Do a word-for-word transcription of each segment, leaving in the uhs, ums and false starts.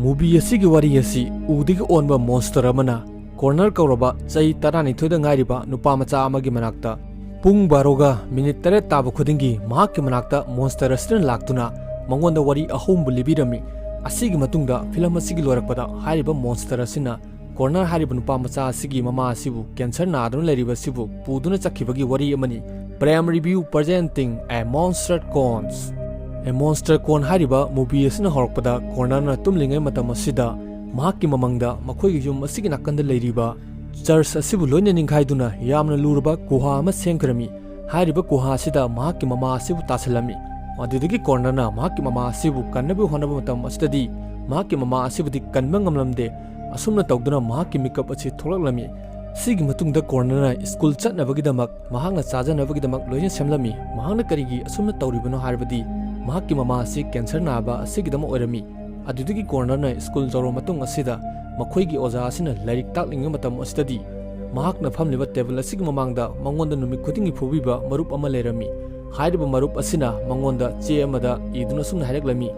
Movie ꯑꯁꯤꯒꯤ ꯋꯥꯔꯤ ꯑꯁꯤ ꯎꯗꯒꯤ ꯑꯣꯟꯕ ꯃꯣꯟꯁꯇꯔ ꯑꯃꯅ ꯀꯣꯔꯅꯔ ꯀꯧꯔꯕ ꯆꯍꯤ ꯇꯔꯥꯅꯤꯊꯣꯏꯗ ꯉꯥꯏꯔꯤꯕ ꯅꯨꯄꯥ ꯃꯆꯥ ꯑꯃꯒꯤ ꯃꯅꯥꯛꯇ ꯄꯨꯡ ꯕꯥꯔꯣꯒ ꯃꯤꯅꯤꯠ ꯇꯔꯦꯠ ꯇꯥꯕ ꯈꯨꯗꯤꯡꯒꯤ ꯃꯍꯥꯛꯀꯤ ꯃꯅꯥꯛꯇ ꯃꯣꯟꯁꯇꯔ ꯑꯁꯤꯅ ꯂꯥꯛꯇꯨꯅ ꯃꯉꯣꯟꯗ ꯋꯥꯔꯤ ꯑꯍꯣꯡꯕ ꯂꯤꯕꯤꯔꯝꯃꯤ꯫ ꯑꯁꯤꯒꯤ ꯃꯇꯨꯡꯗ ꯐꯤꯂꯝ ꯑꯁꯤꯒꯤ ꯂꯣꯏꯔꯛꯄꯗ ꯍꯥꯏꯔꯤꯕ ꯃꯣꯟꯁꯇꯔ ꯑꯁꯤꯅ ꯀꯣꯔꯅꯔ ꯍꯥꯏꯔꯤꯕ ꯅꯨꯄꯥ ꯃꯆꯥ ꯑꯁꯤꯒꯤ ꯃꯃꯥ ꯑꯁꯤꯕꯨ ꯀꯦꯟꯁꯔ ꯅꯥꯗꯨꯅ ꯂꯩꯔꯤꯕ ꯑꯁꯤꯕꯨ ꯄꯨꯗꯨꯅ ꯆꯠꯈꯤꯕꯒꯤ ꯋꯥꯔꯤ ꯑꯃꯅꯤ꯫ Prem Review presenting A Monster Corns꯫ A Monster Corn ꯍꯥꯏꯔꯤꯕ ꯃꯨꯚꯤ ꯑꯁꯤꯅ ꯍꯧꯔꯛꯄꯗ ꯀꯣꯔꯅꯔꯅ ꯇꯨꯝꯂꯤꯉꯩ ꯃꯇꯝ ꯑꯁꯤꯗ ꯃꯍꯥꯛꯀꯤ ꯃꯃꯪꯗ ꯃꯈꯣꯏꯒꯤ ꯌꯨꯝ ꯑꯁꯤꯒꯤ ꯅꯥꯀꯟꯗ ꯂꯩꯔꯤꯕ ꯆꯔꯆ ꯑꯁꯤꯕꯨ ꯂꯣꯏꯅ ꯅꯤꯡꯈꯥꯏꯗꯨꯅ ꯌꯥꯝꯅ ꯂꯨꯔꯕ ꯒꯨꯍꯥ ꯑꯃ ꯁꯦꯝꯈ꯭ꯔꯝꯃꯤ꯫ ꯍꯥꯏꯔꯤꯕ ꯒꯨꯍꯥ ꯑꯁꯤꯗ ꯃꯍꯥꯛꯀꯤ ꯃꯃꯥ ꯑꯁꯤꯕꯨ ꯇꯥꯁꯤꯜꯂꯝꯃꯤ꯫ ꯑꯗꯨꯗꯒꯤ ꯀꯣꯔꯅꯔꯅ ꯃꯍꯥꯛꯀꯤ ꯃꯃꯥ ꯑꯁꯤꯕꯨ ꯀꯟꯅꯕ ꯍꯣꯠꯅꯕ ꯃꯇꯝ ꯑꯁꯤꯗꯗꯤ ꯃꯍꯥꯛꯀꯤ ꯃꯃꯥ ꯑꯁꯤꯕꯨꯗꯤ ꯀꯟꯕ ꯉꯝꯂꯝꯗꯦ꯫ ꯑꯁꯨꯝꯅ ꯇꯧꯗꯨꯅ ꯃꯍꯥꯛꯀꯤ ꯃꯤꯀꯞ ꯑꯁꯤ ꯊꯣꯛꯂꯛꯂꯝꯃꯤ꯫ ꯁꯤꯒꯤ ꯃꯇꯨꯡꯗ ꯀꯣꯔꯅꯔꯅ ꯁ꯭ꯀꯨꯜ ꯆꯠꯅꯕꯒꯤꯗꯃꯛ ꯃꯍꯥꯛꯅ ꯆꯥꯖꯅꯕꯒꯤꯗꯃꯛ ꯂꯣꯏꯅ ꯁꯦꯝꯂꯝꯃꯤ꯫ ꯃꯍꯥꯛꯅ ꯀꯔꯤꯒꯤ ꯑꯁꯨꯝꯅ ꯇꯧꯔꯤꯕꯅꯣ ꯍꯥꯏꯔꯕꯗꯤ ꯃꯍꯥꯛꯀꯤ ꯃꯃꯥ ꯑꯁꯤ ꯀꯦꯟꯁꯔ ꯅꯥꯕ ꯑꯁꯤꯒꯤꯗꯃꯛ ꯑꯣꯏꯔꯝꯃꯤ꯫ ꯑꯗꯨꯗꯒꯤ ꯀꯣꯔꯅꯔꯅ ꯁ꯭ꯀꯨꯜ ꯌꯧꯔꯕ ꯃꯇꯨꯡ ꯑꯁꯤꯗ ꯃꯈꯣꯏꯒꯤ ꯑꯣꯖꯥ ꯑꯁꯤꯅ ꯂꯥꯏꯔꯤꯛ ꯇꯥꯛꯂꯤꯉꯩ ꯃꯇꯝ ꯑꯁꯤꯗꯗꯤ ꯃꯍꯥꯛꯅ ꯐꯝꯂꯤꯕ ꯇꯦꯕꯜ ꯑꯁꯤꯒꯤ ꯃꯃꯥꯡꯗ ꯃꯉꯣꯟꯗ ꯅꯨꯃꯤꯠ ꯈꯨꯗꯤꯡꯒꯤ ꯐꯨꯕꯤꯕ ꯃꯔꯨꯞ ꯑꯃ ꯂꯩꯔꯝꯃꯤ꯫ ꯍꯥꯏꯔꯤꯕ ꯃꯔꯨꯞ ꯑꯁꯤꯅ ꯃꯉꯣꯟꯗ ꯆꯦ ꯑꯃꯗ ꯏꯗꯨꯅ ꯑꯁꯨꯝꯅ ꯍꯥꯏꯔꯛꯂꯝꯃꯤ,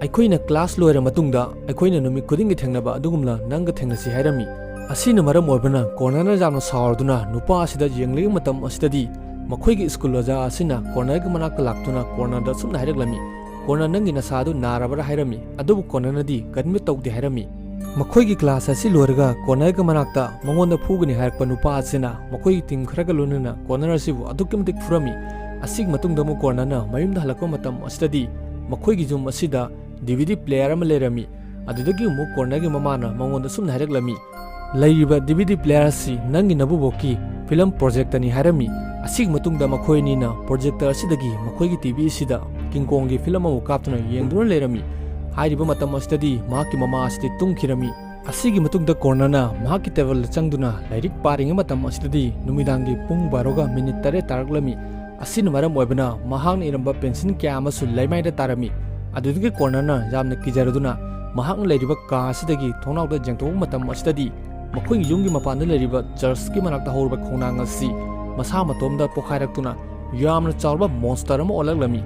"ꯑꯩꯈꯣꯏꯅ ꯀ꯭ꯂꯥꯁ ꯂꯣꯏꯔ ꯃꯇꯨꯡꯗ ꯑꯩꯈꯣꯏꯅ ꯅꯨꯃꯤꯠ ꯈꯨꯗꯤꯡꯒꯤ ꯊꯦꯡꯅꯕ ꯑꯗꯨꯒꯨꯝꯅ ꯅꯪꯒ ꯊꯦꯡꯅꯁꯤ" ꯍꯥꯏꯔꯝꯃꯤ꯫ ꯑꯁꯤꯅ ꯃꯔꯝ ꯑꯣꯏꯕꯅ ꯀꯣꯔꯅꯔꯅ ꯌꯥꯝꯅ ꯁꯥꯎꯔꯗꯨꯅ ꯅꯨꯄꯥ ꯑꯁꯤꯗ ꯌꯦꯡꯂꯤꯉꯩ ꯃꯇꯝ ꯑꯁꯤꯗꯗꯤ ꯃꯈꯣꯏꯒꯤ ꯁ꯭ꯀꯨꯜ ꯑꯣꯖꯥ ꯑꯁꯤꯅ ꯀꯣꯔꯅꯔꯒꯤ ꯃꯅꯥꯛꯇ ꯂꯥꯛꯇꯨꯅ ꯀꯣꯔꯅꯔꯗ ꯑꯁꯨꯝꯅ ꯍꯥꯏꯔꯛꯂꯝꯃꯤ, "ꯀꯣꯔꯅꯔ, ꯅꯪꯒꯤ ꯅꯁꯥꯗꯨ ꯅꯥꯔꯕ꯭ꯔꯥ?" ꯍꯥꯏꯔꯝꯃꯤ꯫ ꯑꯗꯨꯕꯨ ꯀꯣꯔꯅꯔꯅꯗꯤ ꯀꯔꯤꯝꯇ ꯇꯧꯗꯦ ꯍꯥꯏꯔꯝꯃꯤ꯫ ꯃꯈꯣꯏꯒꯤ ꯀ꯭ꯂꯥꯁ ꯑꯁꯤ ꯂꯣꯏꯔꯒ ꯀꯣꯔꯅꯔꯒꯤ ꯃꯅꯥꯛꯇ ꯃꯉꯣꯟꯗ ꯐꯨꯒꯅꯤ ꯍꯥꯏꯔꯛꯄ ꯅꯨꯄꯥ ꯑꯁꯤꯅ ꯃꯈꯣꯏꯒꯤ ꯇꯤꯝ ꯈꯔꯒ ꯂꯣꯏꯅꯅ ꯀꯣꯔꯅꯔ ꯑꯁꯤꯕꯨ ꯑꯗꯨꯛꯀꯤ ꯃꯇꯤꯛ ꯐꯨꯔꯝꯃꯤ꯫ ꯑꯁꯤꯒꯤ ꯃꯇꯨꯡꯗ ꯑꯃꯨꯛ ꯀꯣꯔꯅꯔꯅ ꯃꯌꯨꯝꯗ ꯍꯜꯂꯛꯄ ꯃꯇꯝ ꯑꯁꯤꯗꯗꯤ ꯃꯈꯣꯏꯒꯤ ꯌꯨꯝ ꯑꯁꯤꯗ ꯗꯤ ꯚꯤ ꯗꯤ ꯄ꯭ꯂꯦꯌꯔ ꯑꯃ ꯂꯩꯔꯝꯃꯤ꯫ ꯑꯗꯨꯗꯒꯤ ꯑꯃꯨꯛ ꯀꯣꯔꯅꯔꯒꯤ ꯃꯃꯥꯅ ꯃꯉꯣꯟꯗ ꯑꯁꯨꯝꯅ ꯍꯥꯏꯔꯛꯂꯝꯃꯤ, "ꯂꯩꯔꯤꯕ ꯗꯤ ꯚꯤ ꯗꯤ ꯄ꯭ꯂꯦꯌꯔ ꯑꯁꯤ ꯅꯪꯒꯤ ꯅꯕꯨꯕꯣꯛꯀꯤ ꯐꯤꯂꯝ ꯄ꯭ꯔꯣꯖꯦꯛꯇꯅꯤ" ꯍꯥꯏꯔꯝꯃꯤ꯫ ꯑꯁꯤꯒꯤ ꯃꯇꯨꯡꯗ ꯃꯈꯣꯏ ꯑꯅꯤꯅ ꯄ꯭ꯔꯣꯖꯦꯛꯇꯔ ꯑꯁꯤꯗꯒꯤ ꯃꯈꯣꯏꯒꯤ ꯇꯤ ꯚꯤ ꯑꯁꯤꯗ ꯀꯤꯡ ꯀꯣꯡꯒꯤ ꯐꯤꯂꯝ ꯑꯃꯕꯨ ꯀꯥꯞꯇꯨꯅ ꯌꯦꯡꯗꯨꯅ ꯂꯩꯔꯝꯃꯤ꯫ ꯍꯥꯏꯔꯤꯕ ꯃꯇꯝ ꯑꯁꯤꯗꯗꯤ ꯃꯍꯥꯛꯀꯤ ꯃꯃꯥ ꯑꯁꯤꯗꯤ ꯇꯨꯝꯈꯤꯔꯝꯃꯤ꯫ ꯑꯁꯤꯒꯤ ꯃꯇꯨꯡꯗ ꯀꯣꯔꯅꯔꯅ ꯃꯍꯥꯛꯀꯤ ꯇꯦꯕꯜꯗ ꯆꯪꯗꯨꯅ ꯂꯥꯏꯔꯤꯛ ꯄꯥꯔꯤꯉꯩ ꯃꯇꯝ ꯑꯁꯤꯗꯗꯤ ꯅꯨꯃꯤꯗꯥꯡꯒꯤ ꯄꯨꯡ ꯕꯥꯔꯣꯒ ꯃꯤꯅꯤꯠ ꯇꯔꯦꯠ ꯇꯥꯔꯛꯂꯝꯃꯤ꯫ ꯑꯁꯤꯅ ꯃꯔꯝ ꯑꯣꯏꯕꯅ ꯃꯍꯥꯛꯅ ꯏꯔꯝꯕ ꯄꯦꯟꯁꯤꯜ ꯀꯌꯥ ꯑꯃꯁꯨ ꯂꯩꯃꯥꯏꯗ ꯇꯥꯔꯝꯃꯤ꯫ ꯑꯗꯨꯗꯒꯤ ꯀꯣꯔꯅꯔꯅ ꯌꯥꯝꯅ ꯀꯤꯖꯔꯗꯨꯅ ꯃꯍꯥꯛꯅ ꯂꯩꯔꯤꯕ ꯀꯥ ꯑꯁꯤꯗꯒꯤ ꯊꯣꯡꯅꯥꯎꯗ ꯌꯦꯡꯊꯣꯛꯄ ꯃꯇꯝ ꯑꯁꯤꯗꯗꯤ ꯃꯈꯣꯏꯒꯤ ꯌꯨꯝꯒꯤ ꯃꯄꯥꯟꯗ ꯂꯩꯔꯤꯕ ꯆꯔꯆꯀꯤ ꯃꯅꯥꯛꯇ ꯍꯧꯔꯤꯕ ꯈꯣꯡꯅꯥꯡ ꯑꯁꯤ ꯃꯁꯥ ꯃꯇꯣꯝꯗ ꯄꯣꯈꯥꯏꯔꯛꯇꯨꯅ ꯌꯥꯝꯅ ꯆꯥꯎꯔꯕ ꯃꯣꯟꯁꯇꯔ ꯑꯃ ꯑꯣꯜꯂꯛꯂꯝꯃꯤ꯫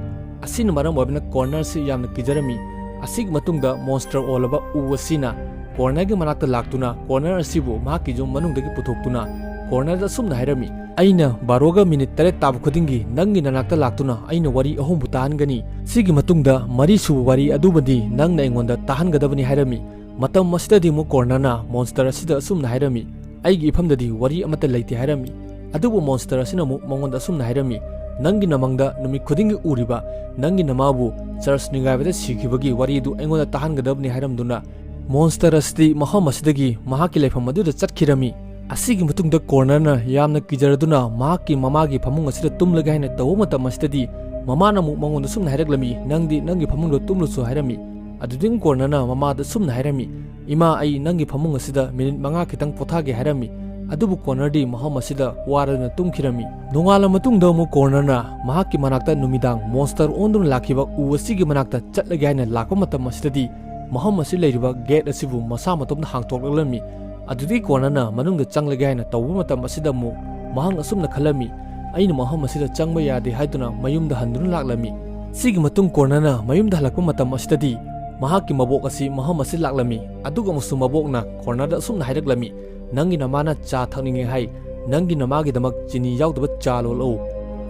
ꯑꯁꯤꯅ ꯃꯔꯝ ꯑꯣꯏꯕꯅ ꯀꯣꯔꯅꯔꯁꯤ ꯌꯥꯝꯅ ꯀꯤꯖꯔꯝꯃꯤ꯫ ꯑꯁꯤꯒꯤ ꯃꯇꯨꯡꯗ ꯃꯣꯟꯁꯇꯔ ꯑꯣꯜꯂꯕ ꯎ ꯑꯁꯤꯅ ꯀꯣꯔꯅꯔꯒꯤ ꯃꯅꯥꯛꯇ ꯂꯥꯛꯇꯨꯅ ꯀꯣꯔꯅꯔ ꯑꯁꯤꯕꯨ ꯃꯍꯥꯛꯀꯤ ꯌꯨꯝ ꯃꯅꯨꯡꯗꯒꯤ ꯄꯨꯊꯣꯛꯇꯨꯅ ꯀꯣꯔꯅꯔꯗ ꯑꯁꯨꯝꯅ ꯍꯥꯏꯔꯝꯃꯤ, "ꯑꯩꯅ ꯕꯥꯔꯣꯒ ꯃꯤꯅꯤꯠ ꯇꯔꯦꯠ ꯇꯥꯕ ꯈꯨꯗꯤꯡꯒꯤ ꯅꯪꯒꯤ ꯅꯅꯥꯛꯇ ꯂꯥꯛꯇꯨꯅ ꯑꯩꯅ ꯋꯥꯔꯤ ꯑꯍꯨꯝꯕꯨ ꯇꯥꯍꯟꯒꯅꯤ꯫ ꯁꯤꯒꯤ ꯃꯇꯨꯡꯗ ꯃꯔꯤꯁꯨꯕ ꯋꯥꯔꯤ ꯑꯗꯨꯃꯗꯤ ꯅꯪꯅ ꯑꯩꯉꯣꯟꯗ ꯇꯥꯍꯟꯒꯗꯕꯅꯤ" ꯍꯥꯏꯔꯝꯃꯤ꯫ ꯃꯇꯝ ꯑꯁꯤꯗꯗꯤ ꯑꯃꯨꯛ ꯀꯣꯔꯅꯔꯅ ꯃꯣꯟꯁꯇꯔ ꯑꯁꯤꯗ ꯑꯁꯨꯝꯅ ꯍꯥꯏꯔꯝꯃꯤ, "ꯑꯩꯒꯤ ꯏꯐꯝꯗꯗꯤ ꯋꯥꯔꯤ ꯑꯃꯠꯇ ꯂꯩꯇꯦ" ꯍꯥꯏꯔꯝꯃꯤ꯫ ꯑꯗꯨꯕꯨ ꯃꯣꯟꯁꯇꯔ ꯑꯁꯤꯅ ꯑꯃꯨꯛ ꯃꯉꯣꯟꯗ ꯑꯁꯨꯝꯅ ꯍꯥꯏꯔꯝꯃꯤ, "ꯅꯪꯒꯤ ꯅꯃꯪꯗ ꯅꯨꯃꯤꯠ ꯈꯨꯗꯤꯡꯒꯤ ꯎꯔꯤꯕ ꯅꯪꯒꯤ ꯅꯃꯥꯕꯨ ꯆꯔꯆ ꯅꯤꯡꯒꯥꯏꯕꯗ ꯁꯤꯈꯤꯕꯒꯤ ꯋꯥꯔꯤ ꯑꯗꯨ ꯑꯩꯉꯣꯟꯗ ꯇꯥꯍꯟꯒꯗꯕꯅꯤ" ꯍꯥꯏꯔꯝꯗꯨꯅ ꯃꯣꯟꯁꯇꯔ ꯑꯁꯤꯗꯤ ꯃꯐꯝ ꯑꯁꯤꯗꯒꯤ ꯃꯍꯥꯛꯀꯤ ꯂꯩꯐꯝ ꯑꯗꯨꯗ ꯆꯠꯈꯤꯔꯝꯃꯤ꯫ ꯑꯁꯤꯒꯤ ꯃꯇꯨꯡꯗ ꯀꯣꯔꯅꯔꯅ ꯌꯥꯝꯅ ꯀꯤꯖꯔꯗꯨꯅ ꯃꯍꯥꯛꯀꯤ ꯃꯃꯥꯒꯤ ꯐꯃꯨꯡ ꯑꯁꯤꯗ ꯇꯨꯝꯂꯒꯦ ꯍꯥꯏꯅ ꯇꯧꯕ ꯃꯇꯝ ꯑꯁꯤꯗꯗꯤ ꯃꯃꯥꯅ ꯑꯃꯨꯛ ꯃꯉꯣꯟꯗ ꯁꯨꯝꯅ ꯍꯥꯏꯔꯛꯂꯝꯃꯤ, "ꯅꯪꯗꯤ ꯅꯪꯒꯤ ꯐꯃꯨꯡꯗ ꯇꯨꯝꯂꯨꯁꯨ" ꯍꯥꯏꯔꯝꯃꯤ꯫ ꯑꯗꯨꯗꯒꯤ ꯀꯣꯔꯅꯔꯅ ꯃꯃꯥꯗ ꯁꯨꯝꯅ ꯍꯥꯏꯔꯝꯃꯤ, "ꯏꯃꯥ, ꯑꯩ ꯅꯪꯒꯤ ꯐꯃꯨꯡ ꯑꯁꯤꯗ ꯃꯤꯅꯤꯠ ꯃꯉꯥ ꯈꯤꯇꯪ ꯄꯣꯊꯥꯒꯦ" ꯍꯥꯏꯔꯝꯃꯤ꯫ ꯑꯗꯨꯕꯨ ꯀꯣꯔꯅꯔꯗꯤ ꯃꯐꯝ ꯑꯁꯤꯗ ꯋꯥꯔꯗꯨꯅ ꯇꯨꯝꯈꯤꯔꯝꯃꯤ꯫ ꯅꯣꯡꯉꯥꯜꯂ ꯃꯇꯨꯡꯗ ꯑꯃꯨꯛ ꯀꯣꯔꯅꯔꯅ ꯃꯍꯥꯛꯀꯤ ꯃꯅꯥꯛꯇ ꯅꯨꯃꯤꯗꯥꯡ ꯃꯣꯟꯁꯇꯔ ꯑꯣꯟꯗꯨꯅ ꯂꯥꯛꯈꯤꯕ ꯎ ꯑꯁꯤꯒꯤ ꯃꯅꯥꯛꯇ ꯆꯠꯂꯒꯦ ꯍꯥꯏꯅ ꯂꯥꯛꯄ ꯃꯇꯝ ꯑꯁꯤꯗꯗꯤ ꯃꯐꯝ ꯑꯁꯤ ꯂꯩꯔꯤꯕ ꯒꯦꯠ ꯑꯁꯤꯕꯨ ꯃꯁꯥ ꯃꯇꯣꯝꯇ ꯍꯥꯡꯇꯣꯛꯂꯛꯂꯝꯃꯤ꯫ ꯑꯗꯨꯗꯒꯤ ꯀꯣꯔꯅꯔꯅ ꯃꯅꯨꯡꯗ ꯆꯪꯂꯒꯦ ꯍꯥꯏꯅ ꯇꯧꯕ ꯃꯇꯝ ꯑꯁꯤꯗ ꯑꯃꯨꯛ ꯃꯍꯥꯛꯅ ꯑꯁꯨꯝꯅ ꯈꯜꯂꯝꯃꯤ, "ꯑꯩꯅ ꯃꯐꯝ ꯑꯁꯤꯗ ꯆꯪꯕ ꯌꯥꯗꯦ" ꯍꯥꯏꯗꯨꯅ ꯃꯌꯨꯝꯗ ꯍꯟꯗꯨꯅ ꯂꯥꯛꯂꯝꯃꯤ꯫ ꯁꯤꯒꯤ ꯃꯇꯨꯡ ꯀꯣꯔꯅꯔꯅ ꯃꯌꯨꯝꯗ ꯍꯜꯂꯛꯄ ꯃꯇꯝ ꯑꯁꯤꯗꯗꯤ ꯃꯍꯥꯛꯀꯤ ꯃꯕꯣꯛ ꯑꯁꯤ ꯃꯐꯝ ꯑꯁꯤ ꯂꯥꯛꯂꯝꯃꯤ꯫ ꯑꯗꯨꯒ ꯑꯃꯨꯛꯁꯨ ꯃꯕꯣꯛꯅ ꯀꯣꯔꯅꯔꯗ ꯑꯁꯨꯝꯅ ꯍꯥꯏꯔꯛꯂꯝꯃꯤ, "ꯅꯪꯒꯤ ꯅꯃꯥꯅ ꯆꯥ ꯊꯛꯅꯤꯡꯉꯦ ꯍꯥꯏ, ꯅꯪꯒꯤ ꯅꯃꯥꯒꯤꯗꯃꯛ ꯆꯤꯅꯤ ꯌꯥꯎꯗꯕ ꯆꯥ ꯂꯣꯜꯂꯛꯎ꯫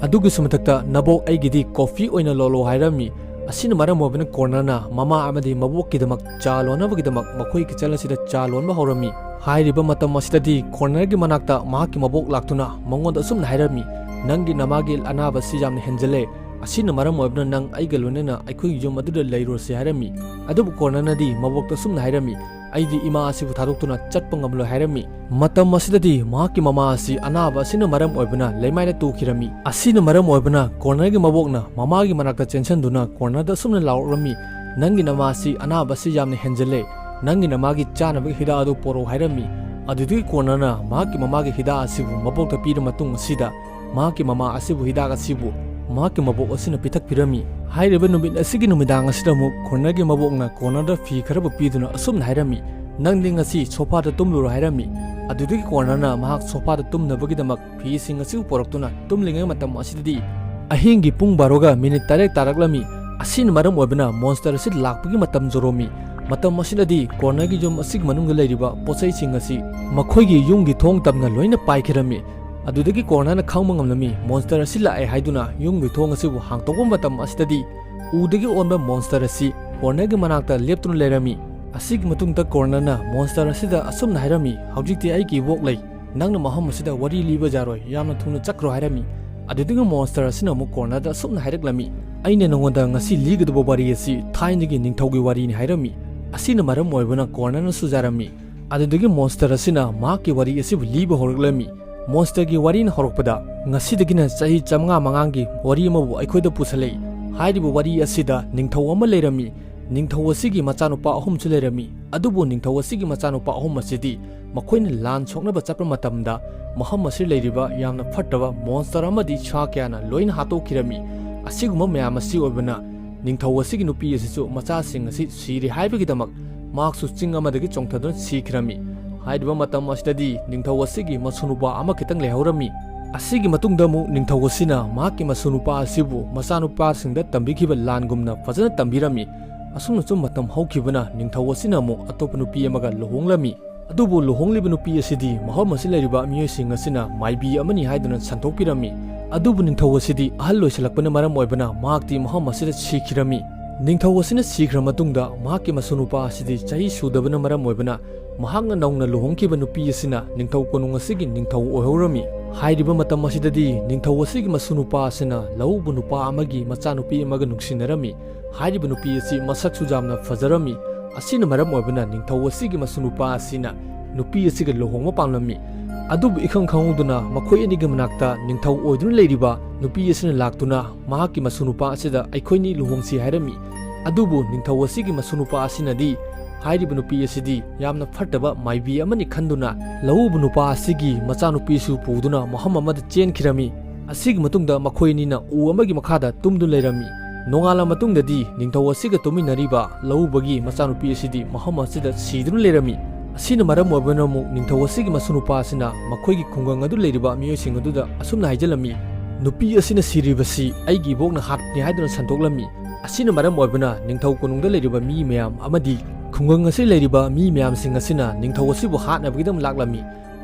ꯑꯗꯨꯒꯤꯁꯨ ꯃꯊꯛꯇ ꯅꯕꯣꯛ ꯑꯩꯒꯤꯗꯤ ꯀꯣꯐꯤ ꯑꯣꯏꯅ ꯂꯣꯜꯂꯣ" ꯍꯥꯏꯔꯝꯃꯤ꯫ ꯑꯁꯤꯅ ꯃꯔꯝ ꯑꯣꯏꯕꯅ ꯀꯣꯔꯅꯔꯅ ꯃꯃꯥ ꯑꯃꯗꯤ ꯃꯕꯣꯛꯀꯤꯗꯃꯛ ꯆꯥ ꯂꯣꯟꯅꯕꯒꯤꯗꯃꯛ ꯃꯈꯣꯏ ꯀꯤꯆꯟ ꯑꯁꯤꯗ ꯆꯥ ꯂꯣꯟꯕ ꯍꯧꯔꯝꯃꯤ꯫ ꯍꯥꯏꯔꯤꯕ ꯃꯇꯝ ꯑꯁꯤꯗꯗꯤ ꯀꯣꯔꯅꯔꯒꯤ ꯃꯅꯥꯛꯇ ꯃꯍꯥꯛꯀꯤ ꯃꯕꯣꯛ ꯂꯥꯛꯇꯨꯅ ꯃꯉꯣꯟꯗ ꯑꯁꯨꯝꯅ ꯍꯥꯏꯔꯝꯃꯤ, "ꯅꯪꯒꯤ ꯅꯃꯥꯒꯤ ꯑꯅꯥꯕ ꯑꯁꯤ ꯌꯥꯝꯅ ꯍꯦꯟꯖꯜꯂꯦ꯫ ꯑꯁꯤꯅ ꯃꯔꯝ ꯑꯣꯏꯕꯅ ꯅꯪ ꯑꯩꯒ ꯂꯣꯏꯅꯅ ꯑꯩꯈꯣꯏꯒꯤ ꯌꯨꯝ ꯑꯗꯨꯗ ꯂꯩꯔꯨꯔꯁꯤ" ꯍꯥꯏꯔꯝꯃꯤ꯫ ꯑꯗꯨꯕꯨ ꯀꯣꯔꯅꯔꯅꯗꯤ ꯃꯕꯣꯛꯇ ꯑꯁꯨꯝꯅ ꯍꯥꯏꯔꯝꯃꯤ, "ꯑꯩꯗꯤ ꯏꯃꯥ ꯑꯁꯤꯕꯨ ꯊꯥꯗꯣꯛꯇꯨꯅ ꯆꯠꯄ ꯉꯝꯂꯣꯏ" ꯍꯥꯏꯔꯝꯃꯤ꯫ ꯃꯇꯝ ꯑꯁꯤꯗꯗꯤ ꯃꯍꯥꯛꯀꯤ ꯃꯃꯥ ꯑꯁꯤ ꯑꯅꯥꯕ ꯑꯁꯤꯅ ꯃꯔꯝ ꯑꯣꯏꯕꯅ ꯂꯩꯃꯥꯏꯗ ꯇꯨꯈꯤꯔꯝꯃꯤ꯫ ꯑꯁꯤꯅ ꯃꯔꯝ ꯑꯣꯏꯕꯅ ꯀꯣꯔꯅꯔꯒꯤ ꯃꯕꯣꯛꯅ ꯃꯃꯥꯒꯤ ꯃꯅꯥꯛꯇ ꯆꯦꯟꯁꯤꯟꯗꯨꯅ ꯀꯣꯔꯅꯔꯗ ꯑꯁꯨꯝꯅ ꯂꯥꯎꯔꯛꯂꯝꯃꯤ, "ꯅꯪꯒꯤ ꯅꯃꯥ ꯑꯁꯤ ꯑꯅꯥꯕ ꯑꯁꯤ ꯌꯥꯝꯅ ꯍꯦꯟꯖꯜꯂꯦ꯫ ꯅꯪꯒꯤ ꯅꯃꯥꯒꯤ ꯆꯥꯅꯕꯒꯤ ꯍꯤꯗꯥꯛ ꯑꯗꯨ ꯄꯣꯔꯛꯎ" ꯍꯥꯏꯔꯝꯃꯤ꯫ ꯑꯗꯨꯗꯒꯤ ꯀꯣꯔꯅꯔꯅ ꯃꯍꯥꯛꯀꯤ ꯃꯃꯥꯒꯤ ꯍꯤꯗꯥꯛ ꯑꯁꯤꯕꯨ ꯃꯕꯣꯛꯇ ꯄꯤꯔ ꯃꯇꯨꯡ ꯑꯁꯤꯗ ꯃꯍꯥꯛꯀꯤ ꯃꯃꯥ ꯑꯁꯤꯕꯨ ꯍꯤꯗꯥꯛ ꯑꯁꯤꯕꯨ ꯃꯍꯥꯛꯀꯤ ꯃꯕꯣꯛ ꯑꯁꯤꯅ ꯄꯤꯊꯛꯄꯤꯔꯝꯃꯤ꯫ ꯍꯥꯏꯔꯤꯕ ꯅꯨꯃꯤꯠ ꯑꯁꯤꯒꯤ ꯅꯨꯃꯤꯗꯥꯡ ꯑꯁꯤꯗ ꯑꯃꯨꯛ ꯀꯣꯔꯅꯔꯒꯤ ꯃꯕꯣꯛꯅ ꯀꯣꯔꯅꯔꯗ ꯐꯤ ꯈꯔꯕꯨ ꯄꯤꯗꯨꯅ ꯑꯁꯨꯝꯅ ꯍꯥꯏꯔꯝꯃꯤ, "ꯅꯪꯗꯤ ꯉꯁꯤ ꯁꯣꯐꯥꯗ ꯇꯨꯝꯂꯨꯔꯣ" ꯍꯥꯏꯔꯝꯃꯤ꯫ ꯑꯗꯨꯗꯒꯤ ꯀꯣꯔꯅꯔꯅ ꯃꯍꯥꯛ ꯁꯣꯐꯥꯗ ꯇꯨꯝꯅꯕꯒꯤꯗꯃꯛ ꯐꯤꯁꯤꯡ ꯑꯁꯤꯕꯨ ꯄꯨꯔꯛꯇꯨꯅ ꯇꯨꯝꯂꯤꯉꯩ ꯃꯇꯝ ꯑꯁꯤꯗꯗꯤ ꯑꯍꯤꯡꯒꯤ ꯄꯨꯡ ꯕꯥꯔꯣꯒ ꯃꯤꯅꯤꯠ ꯇꯔꯦꯠ ꯇꯥꯔꯛꯂꯝꯃꯤ꯫ ꯑꯁꯤꯅ ꯃꯔꯝ ꯑꯣꯏꯕꯅ ꯃꯣꯟꯁꯇꯔ ꯑꯁꯤ ꯂꯥꯛꯄꯒꯤ ꯃꯇꯝ ꯌꯧꯔꯝꯃꯤ꯫ ꯃꯇꯝ ꯑꯁꯤꯗꯗꯤ ꯀꯣꯔꯅꯔꯒꯤ ꯌꯨꯝ ꯑꯁꯤꯒꯤ ꯃꯅꯨꯡꯗ ꯂꯩꯔꯤꯕ ꯄꯣꯠꯆꯩꯁꯤꯡ ꯑꯁꯤ ꯃꯈꯣꯏꯒꯤ ꯌꯨꯝꯒꯤ ꯊꯣꯡ ꯇꯝꯅ ꯂꯣꯏꯅ ꯄꯥꯏꯈꯤꯔꯝꯃꯤ꯫ ꯑꯗꯨꯗꯒꯤ ꯀꯣꯔꯅꯔꯅ ꯈꯪꯕ ꯉꯝꯂꯝꯃꯤ, ꯃꯣꯟꯁꯇꯔ ꯑꯁꯤ ꯂꯥꯛꯑꯦ ꯍꯥꯏꯗꯨꯅ ꯌꯨꯝꯒꯤ ꯊꯣꯡ ꯑꯁꯤꯕꯨ ꯍꯥꯡꯗꯣꯛꯄ ꯃꯇꯝ ꯑꯁꯤꯗꯗꯤ ꯎꯗꯒꯤ ꯑꯣꯟꯕ ꯃꯣꯟꯁꯇꯔ ꯑꯁꯤ ꯀꯣꯔꯅꯔꯒꯤ ꯃꯅꯥꯛꯇ ꯂꯦꯞꯇꯨꯅ ꯂꯩꯔꯝꯃꯤ꯫ ꯑꯁꯤꯒꯤ ꯃꯇꯨꯡꯗ ꯀꯣꯔꯅꯔꯅ ꯃꯣꯟꯁꯇꯔ ꯑꯁꯤꯗ ꯑꯁꯨꯝꯅ ꯍꯥꯏꯔꯝꯃꯤ, "ꯍꯧꯖꯤꯛꯇꯤ ꯑꯩꯒꯤ ꯏꯕꯣꯛ ꯂꯩ, ꯅꯪꯅ ꯃꯐꯝ ꯑꯁꯤꯗ ꯋꯥꯔꯤ ꯂꯤꯕ ꯌꯥꯔꯣꯏ, ꯌꯥꯝꯅ ꯊꯨꯅ ꯆꯠꯈ꯭ꯔꯣ" ꯍꯥꯏꯔꯝꯃꯤ꯫ ꯑꯗꯨꯗꯒꯤ ꯃꯣꯟꯁꯇꯔ ꯑꯁꯤꯅ ꯑꯃꯨꯛ ꯀꯣꯔꯅꯔꯗ ꯑꯁꯨꯝꯅ ꯍꯥꯏꯔꯛꯂꯝꯃꯤ, "ꯑꯩꯅ ꯅꯉꯣꯟꯗ ꯉꯁꯤ ꯂꯤꯒꯗꯕ ꯋꯥꯔꯤ ꯑꯁꯤ ꯊꯥꯏꯅꯒꯤ ꯅꯤꯡꯊꯧꯒꯤ ꯋꯥꯔꯤꯅꯤ" ꯍꯥꯏꯔꯝꯃꯤ꯫ ꯑꯁꯤꯅ ꯃꯔꯝ ꯑꯣꯏꯕꯅ ꯀꯣꯔꯅꯔꯅꯁꯨ ꯌꯥꯔꯝꯃꯤ꯫ ꯑꯗꯨꯗꯒꯤ ꯃꯣꯟꯁꯇꯔ ꯑꯁꯤꯅ ꯃꯍꯥꯛꯀꯤ ꯋꯥꯔꯤ ꯑꯁꯤꯕꯨ ꯂꯤꯕ ꯍꯧꯔꯛꯂꯝꯃꯤ꯫ ꯃꯣꯟꯁꯇꯔꯒꯤ ꯋꯥꯔꯤꯅ ꯍꯧꯔꯛꯄꯗ, "ꯉꯁꯤꯗꯒꯤꯅ ꯆꯍꯤ ꯆꯥꯝꯃꯉꯥ ꯃꯃꯥꯡꯒꯤ ꯋꯥꯔꯤ ꯑꯃꯕꯨ ꯑꯩꯈꯣꯏꯗ ꯄꯨꯁꯜꯂꯛꯏ꯫ ꯍꯥꯏꯔꯤꯕ ꯋꯥꯔꯤ ꯑꯁꯤꯗ ꯅꯤꯡꯊꯧ ꯑꯃ ꯂꯩꯔꯝꯃꯤ꯫ ꯅꯤꯡꯊꯧ ꯑꯁꯤꯒꯤ ꯃꯆꯥꯅꯨꯄꯥ ꯑꯍꯨꯝꯁꯨ ꯂꯩꯔꯝꯃꯤ꯫ ꯑꯗꯨꯕꯨ ꯅꯤꯡꯊꯧ ꯑꯁꯤꯒꯤ ꯃꯆꯥꯅꯨꯄꯥ ꯑꯍꯨꯝ ꯑꯁꯤꯗꯤ ꯃꯈꯣꯏꯅ ꯂꯥꯟ ꯁꯣꯛꯅꯕ ꯆꯠꯄ ꯃꯇꯝꯗ ꯃꯐꯝ ꯑꯁꯤꯗ ꯂꯩꯔꯤꯕ ꯌꯥꯝꯅ ꯐꯠꯇꯕ ꯃꯣꯟꯁꯇꯔ ꯑꯃꯗꯤ ꯁꯥ ꯀꯌꯥꯅ ꯂꯣꯏꯅ ꯍꯥꯠꯇꯣꯛꯈꯤꯔꯝꯃꯤ꯫ ꯑꯁꯤꯒꯨꯝꯕ ꯃꯌꯥꯝ ꯑꯁꯤ ꯑꯣꯏꯕꯅ ꯅꯤꯡꯊꯧ ꯑꯁꯤꯒꯤ ꯅꯨꯄꯤ ꯑꯁꯤꯁꯨ ꯃꯆꯥꯁꯤꯡ ꯑꯁꯤ ꯁꯤꯔꯦ ꯍꯥꯏꯕꯒꯤꯗꯃꯛ ꯃꯍꯥꯛꯁꯨ ꯆꯤꯡ ꯑꯃꯗꯒꯤ ꯆꯣꯡꯊꯗꯨꯅ ꯁꯤꯈꯤꯔꯝꯃꯤ꯫ ꯍꯥꯏꯔꯤꯕ ꯃꯇꯝ ꯑꯁꯤꯗꯗꯤ ꯅꯤꯡꯊꯧ ꯑꯁꯤꯒꯤ ꯃꯁꯨ ꯅꯨꯄꯥ ꯑꯃꯈꯛꯇꯪ ꯂꯩꯍꯧꯔꯝꯃꯤ꯫ ꯑꯁꯤꯒꯤ ꯃꯇꯨꯡꯗ ꯑꯃꯨꯛ ꯅꯤꯡꯊꯧ ꯑꯁꯤꯅ ꯃꯍꯥꯛꯀꯤ ꯃꯁꯨ ꯅꯨꯄꯥ ꯑꯁꯤꯕꯨ ꯃꯆꯥꯅꯨꯄꯥꯁꯤꯡꯗ ꯇꯝꯕꯤꯈꯤꯕ ꯂꯥꯟꯒꯨꯝꯅ ꯐꯖꯅ ꯇꯝꯕꯤꯔꯝꯃꯤ꯫ ꯑꯁꯨꯝꯅꯁꯨ ꯃꯇꯝ ꯍꯧꯈꯤꯕꯅ ꯅꯤꯡꯊꯧ ꯑꯁꯤꯅ ꯑꯃꯨꯛ ꯑꯇꯣꯞꯄ ꯅꯨꯄꯤ ꯑꯃꯒ ꯂꯨꯍꯣꯡꯂꯝꯃꯤ꯫ ꯑꯗꯨꯕꯨ ꯂꯨꯍꯣꯡꯂꯤꯕ ꯅꯨꯄꯤ ꯑꯁꯤꯗꯤ ꯃꯐꯝ ꯑꯁꯤ ꯂꯩꯔꯤꯕ ꯃꯤꯑꯣꯏꯁꯤꯡ ꯑꯁꯤꯅ ꯃꯥꯏꯕꯤ ꯑꯃꯅꯤ ꯍꯥꯏꯗꯨꯅ ꯁꯟꯗꯣꯛꯄꯤꯔꯝꯃꯤ꯫ ꯑꯗꯨꯕꯨ ꯅꯤꯡꯊꯧ ꯑꯁꯤꯗꯤ ꯑꯍꯜ ꯑꯣꯏꯁꯜꯂꯛꯄꯅ ꯃꯔꯝ ꯑꯣꯏꯕꯅ ꯃꯍꯥꯛꯇꯤ ꯃꯐꯝ ꯑꯁꯤꯗ ꯁꯤꯈꯤꯔꯝꯃꯤ꯫ ꯅꯤꯡꯊꯧ ꯑꯁꯤꯅ ꯁꯤꯈ꯭ꯔ ꯃꯇꯨꯡꯗ ꯃꯍꯥꯛꯀꯤ ꯃꯁꯨ ꯅꯨꯄꯥ ꯑꯁꯤꯗꯤ ꯆꯍꯤ ꯁꯨꯗꯕꯅ ꯃꯔꯝ ꯑꯣꯏꯕꯅ ꯃꯍꯥꯛꯅ ꯅꯧꯅ ꯂꯨꯍꯣꯡꯈꯤꯕ ꯅꯨꯄꯤ ꯑꯁꯤꯅ ꯅꯤꯡꯊꯧ ꯀꯣꯅꯨꯡ ꯑꯁꯤꯒꯤ ꯅꯤꯡꯊꯧ ꯑꯣꯏꯍꯧꯔꯝꯃꯤ꯫ ꯍꯥꯏꯔꯤꯕ ꯃꯇꯝ ꯑꯁꯤꯗꯗꯤ ꯅꯤꯡꯊꯧ ꯑꯁꯤꯒꯤ ꯃꯁꯨ ꯅꯨꯄꯥ ꯑꯁꯤꯅ ꯂꯧꯎꯕ ꯅꯨꯄꯥ ꯑꯃꯒꯤ ꯃꯆꯥꯅꯨꯄꯤ ꯑꯃꯒ ꯅꯨꯡꯁꯤꯅꯔꯝꯃꯤ꯫ ꯍꯥꯏꯔꯤꯕ ꯅꯨꯄꯤ ꯑꯁꯤ ꯃꯁꯛꯁꯨ ꯌꯥꯝꯅ ꯐꯖꯔꯝꯃꯤ꯫ ꯑꯁꯤꯅ ꯃꯔꯝ ꯑꯣꯏꯕꯅ ꯅꯤꯡꯊꯧ ꯑꯁꯤꯒꯤ ꯃꯁꯨ ꯅꯨꯄꯥ ꯑꯁꯤꯅ ꯅꯨꯄꯤ ꯑꯁꯤꯒ ꯂꯨꯍꯣꯡꯕ ꯄꯥꯝꯂꯝꯃꯤ꯫ ꯑꯗꯨꯕꯨ ꯏꯈꯪ ꯈꯪꯍꯧꯗꯅ ꯃꯈꯣꯏ ꯑꯅꯤꯒꯤ ꯃꯅꯥꯛꯇ ꯅꯤꯡꯊꯧ ꯑꯣꯏꯗꯨꯅ ꯂꯩꯔꯤꯕ ꯅꯨꯄꯤ ꯑꯁꯤꯅ ꯂꯥꯛꯇꯨꯅ ꯃꯍꯥꯛꯀꯤ ꯃꯁꯨ ꯅꯨꯄꯥ ꯑꯁꯤꯗ "ꯑꯩꯈꯣꯏꯅꯤ ꯂꯨꯍꯣꯡꯁꯤ" ꯍꯥꯏꯔꯝꯃꯤ꯫ ꯑꯗꯨꯕꯨ ꯅꯤꯡꯊꯧ ꯑꯁꯤꯒꯤ ꯃꯁꯨ ꯅꯨꯄꯥ ꯑꯁꯤꯅꯗꯤ ꯍꯥꯏꯔꯤꯕ ꯅꯨꯄꯤ ꯑꯁꯤꯗꯤ ꯌꯥꯝꯅ ꯐꯠꯇꯕ ꯃꯥꯏꯕꯤ ꯑꯃꯅꯤ ꯈꯟꯗꯨꯅ ꯂꯧꯎꯕ ꯅꯨꯄꯥ ꯑꯁꯤꯒꯤ ꯃꯆꯥꯅꯨꯄꯤꯁꯨ ꯄꯨꯗꯨꯅ ꯃꯐꯝ ꯑꯃꯗ ꯆꯦꯟꯈꯤꯔꯝꯃꯤ꯫ ꯑꯁꯤꯒꯤ ꯃꯇꯨꯡꯗ ꯃꯈꯣꯏ ꯑꯅꯤꯅ ꯎ ꯑꯃꯒꯤ ꯃꯈꯥꯗ ꯇꯨꯝꯗꯨꯅ ꯂꯩꯔꯝꯃꯤ꯫ ꯅꯣꯡꯉꯥꯜꯂ ꯃꯇꯨꯡꯗꯗꯤ ꯅꯤꯡꯊꯧ ꯑꯁꯤꯒ ꯇꯨꯝꯃꯤꯟꯅꯔꯤꯕ ꯂꯧꯎꯕꯒꯤ ꯃꯆꯥꯅꯨꯄꯤ ꯑꯁꯤꯗꯤ ꯃꯐꯝ ꯑꯁꯤꯗ ꯁꯤꯗꯨꯅ ꯂꯩꯔꯝꯃꯤ꯫ ꯑꯁꯤꯅ ꯃꯔꯝ ꯑꯣꯏꯕꯅ ꯑꯃꯨꯛ ꯅꯤꯡꯊꯧ ꯑꯁꯤꯒꯤ ꯃꯁꯨ ꯅꯨꯄꯥ ꯑꯁꯤꯅ ꯃꯈꯣꯏꯒꯤ ꯈꯨꯡꯒꯪ ꯑꯗꯨ ꯂꯩꯔꯤꯕ ꯃꯤꯑꯣꯏꯁꯤꯡ ꯑꯗꯨꯗ ꯑꯁꯨꯝꯅ ꯍꯥꯏꯖꯤꯜꯂꯝꯃꯤ, "ꯅꯨꯄꯤ ꯑꯁꯤꯅ ꯁꯤꯔꯤꯕꯁꯤ ꯑꯩꯒꯤ ꯏꯕꯣꯛꯅ ꯍꯥꯠꯄꯅꯤ" ꯍꯥꯏꯗꯨꯅ ꯁꯟꯗꯣꯛꯂꯝꯃꯤ꯫ ꯑꯁꯤꯅ ꯃꯔꯝ ꯑꯣꯏꯕꯅ ꯅꯤꯡꯊꯧ ꯀꯣꯅꯨꯡꯗ ꯂꯩꯔꯤꯕ ꯃꯤ ꯃꯌꯥꯝ ꯑꯃꯗꯤ ꯈꯨꯡꯒꯪ ꯑꯁꯤ ꯂꯩꯔꯤꯕ ꯃꯤ ꯃꯌꯥꯝꯁꯤꯡ ꯑꯁꯤꯅ ꯅꯤꯡꯊꯧ ꯑꯁꯤꯕꯨ ꯍꯥꯠꯅꯕꯒꯤꯗꯃꯛ ꯂꯥꯛꯂꯝꯃꯤ꯫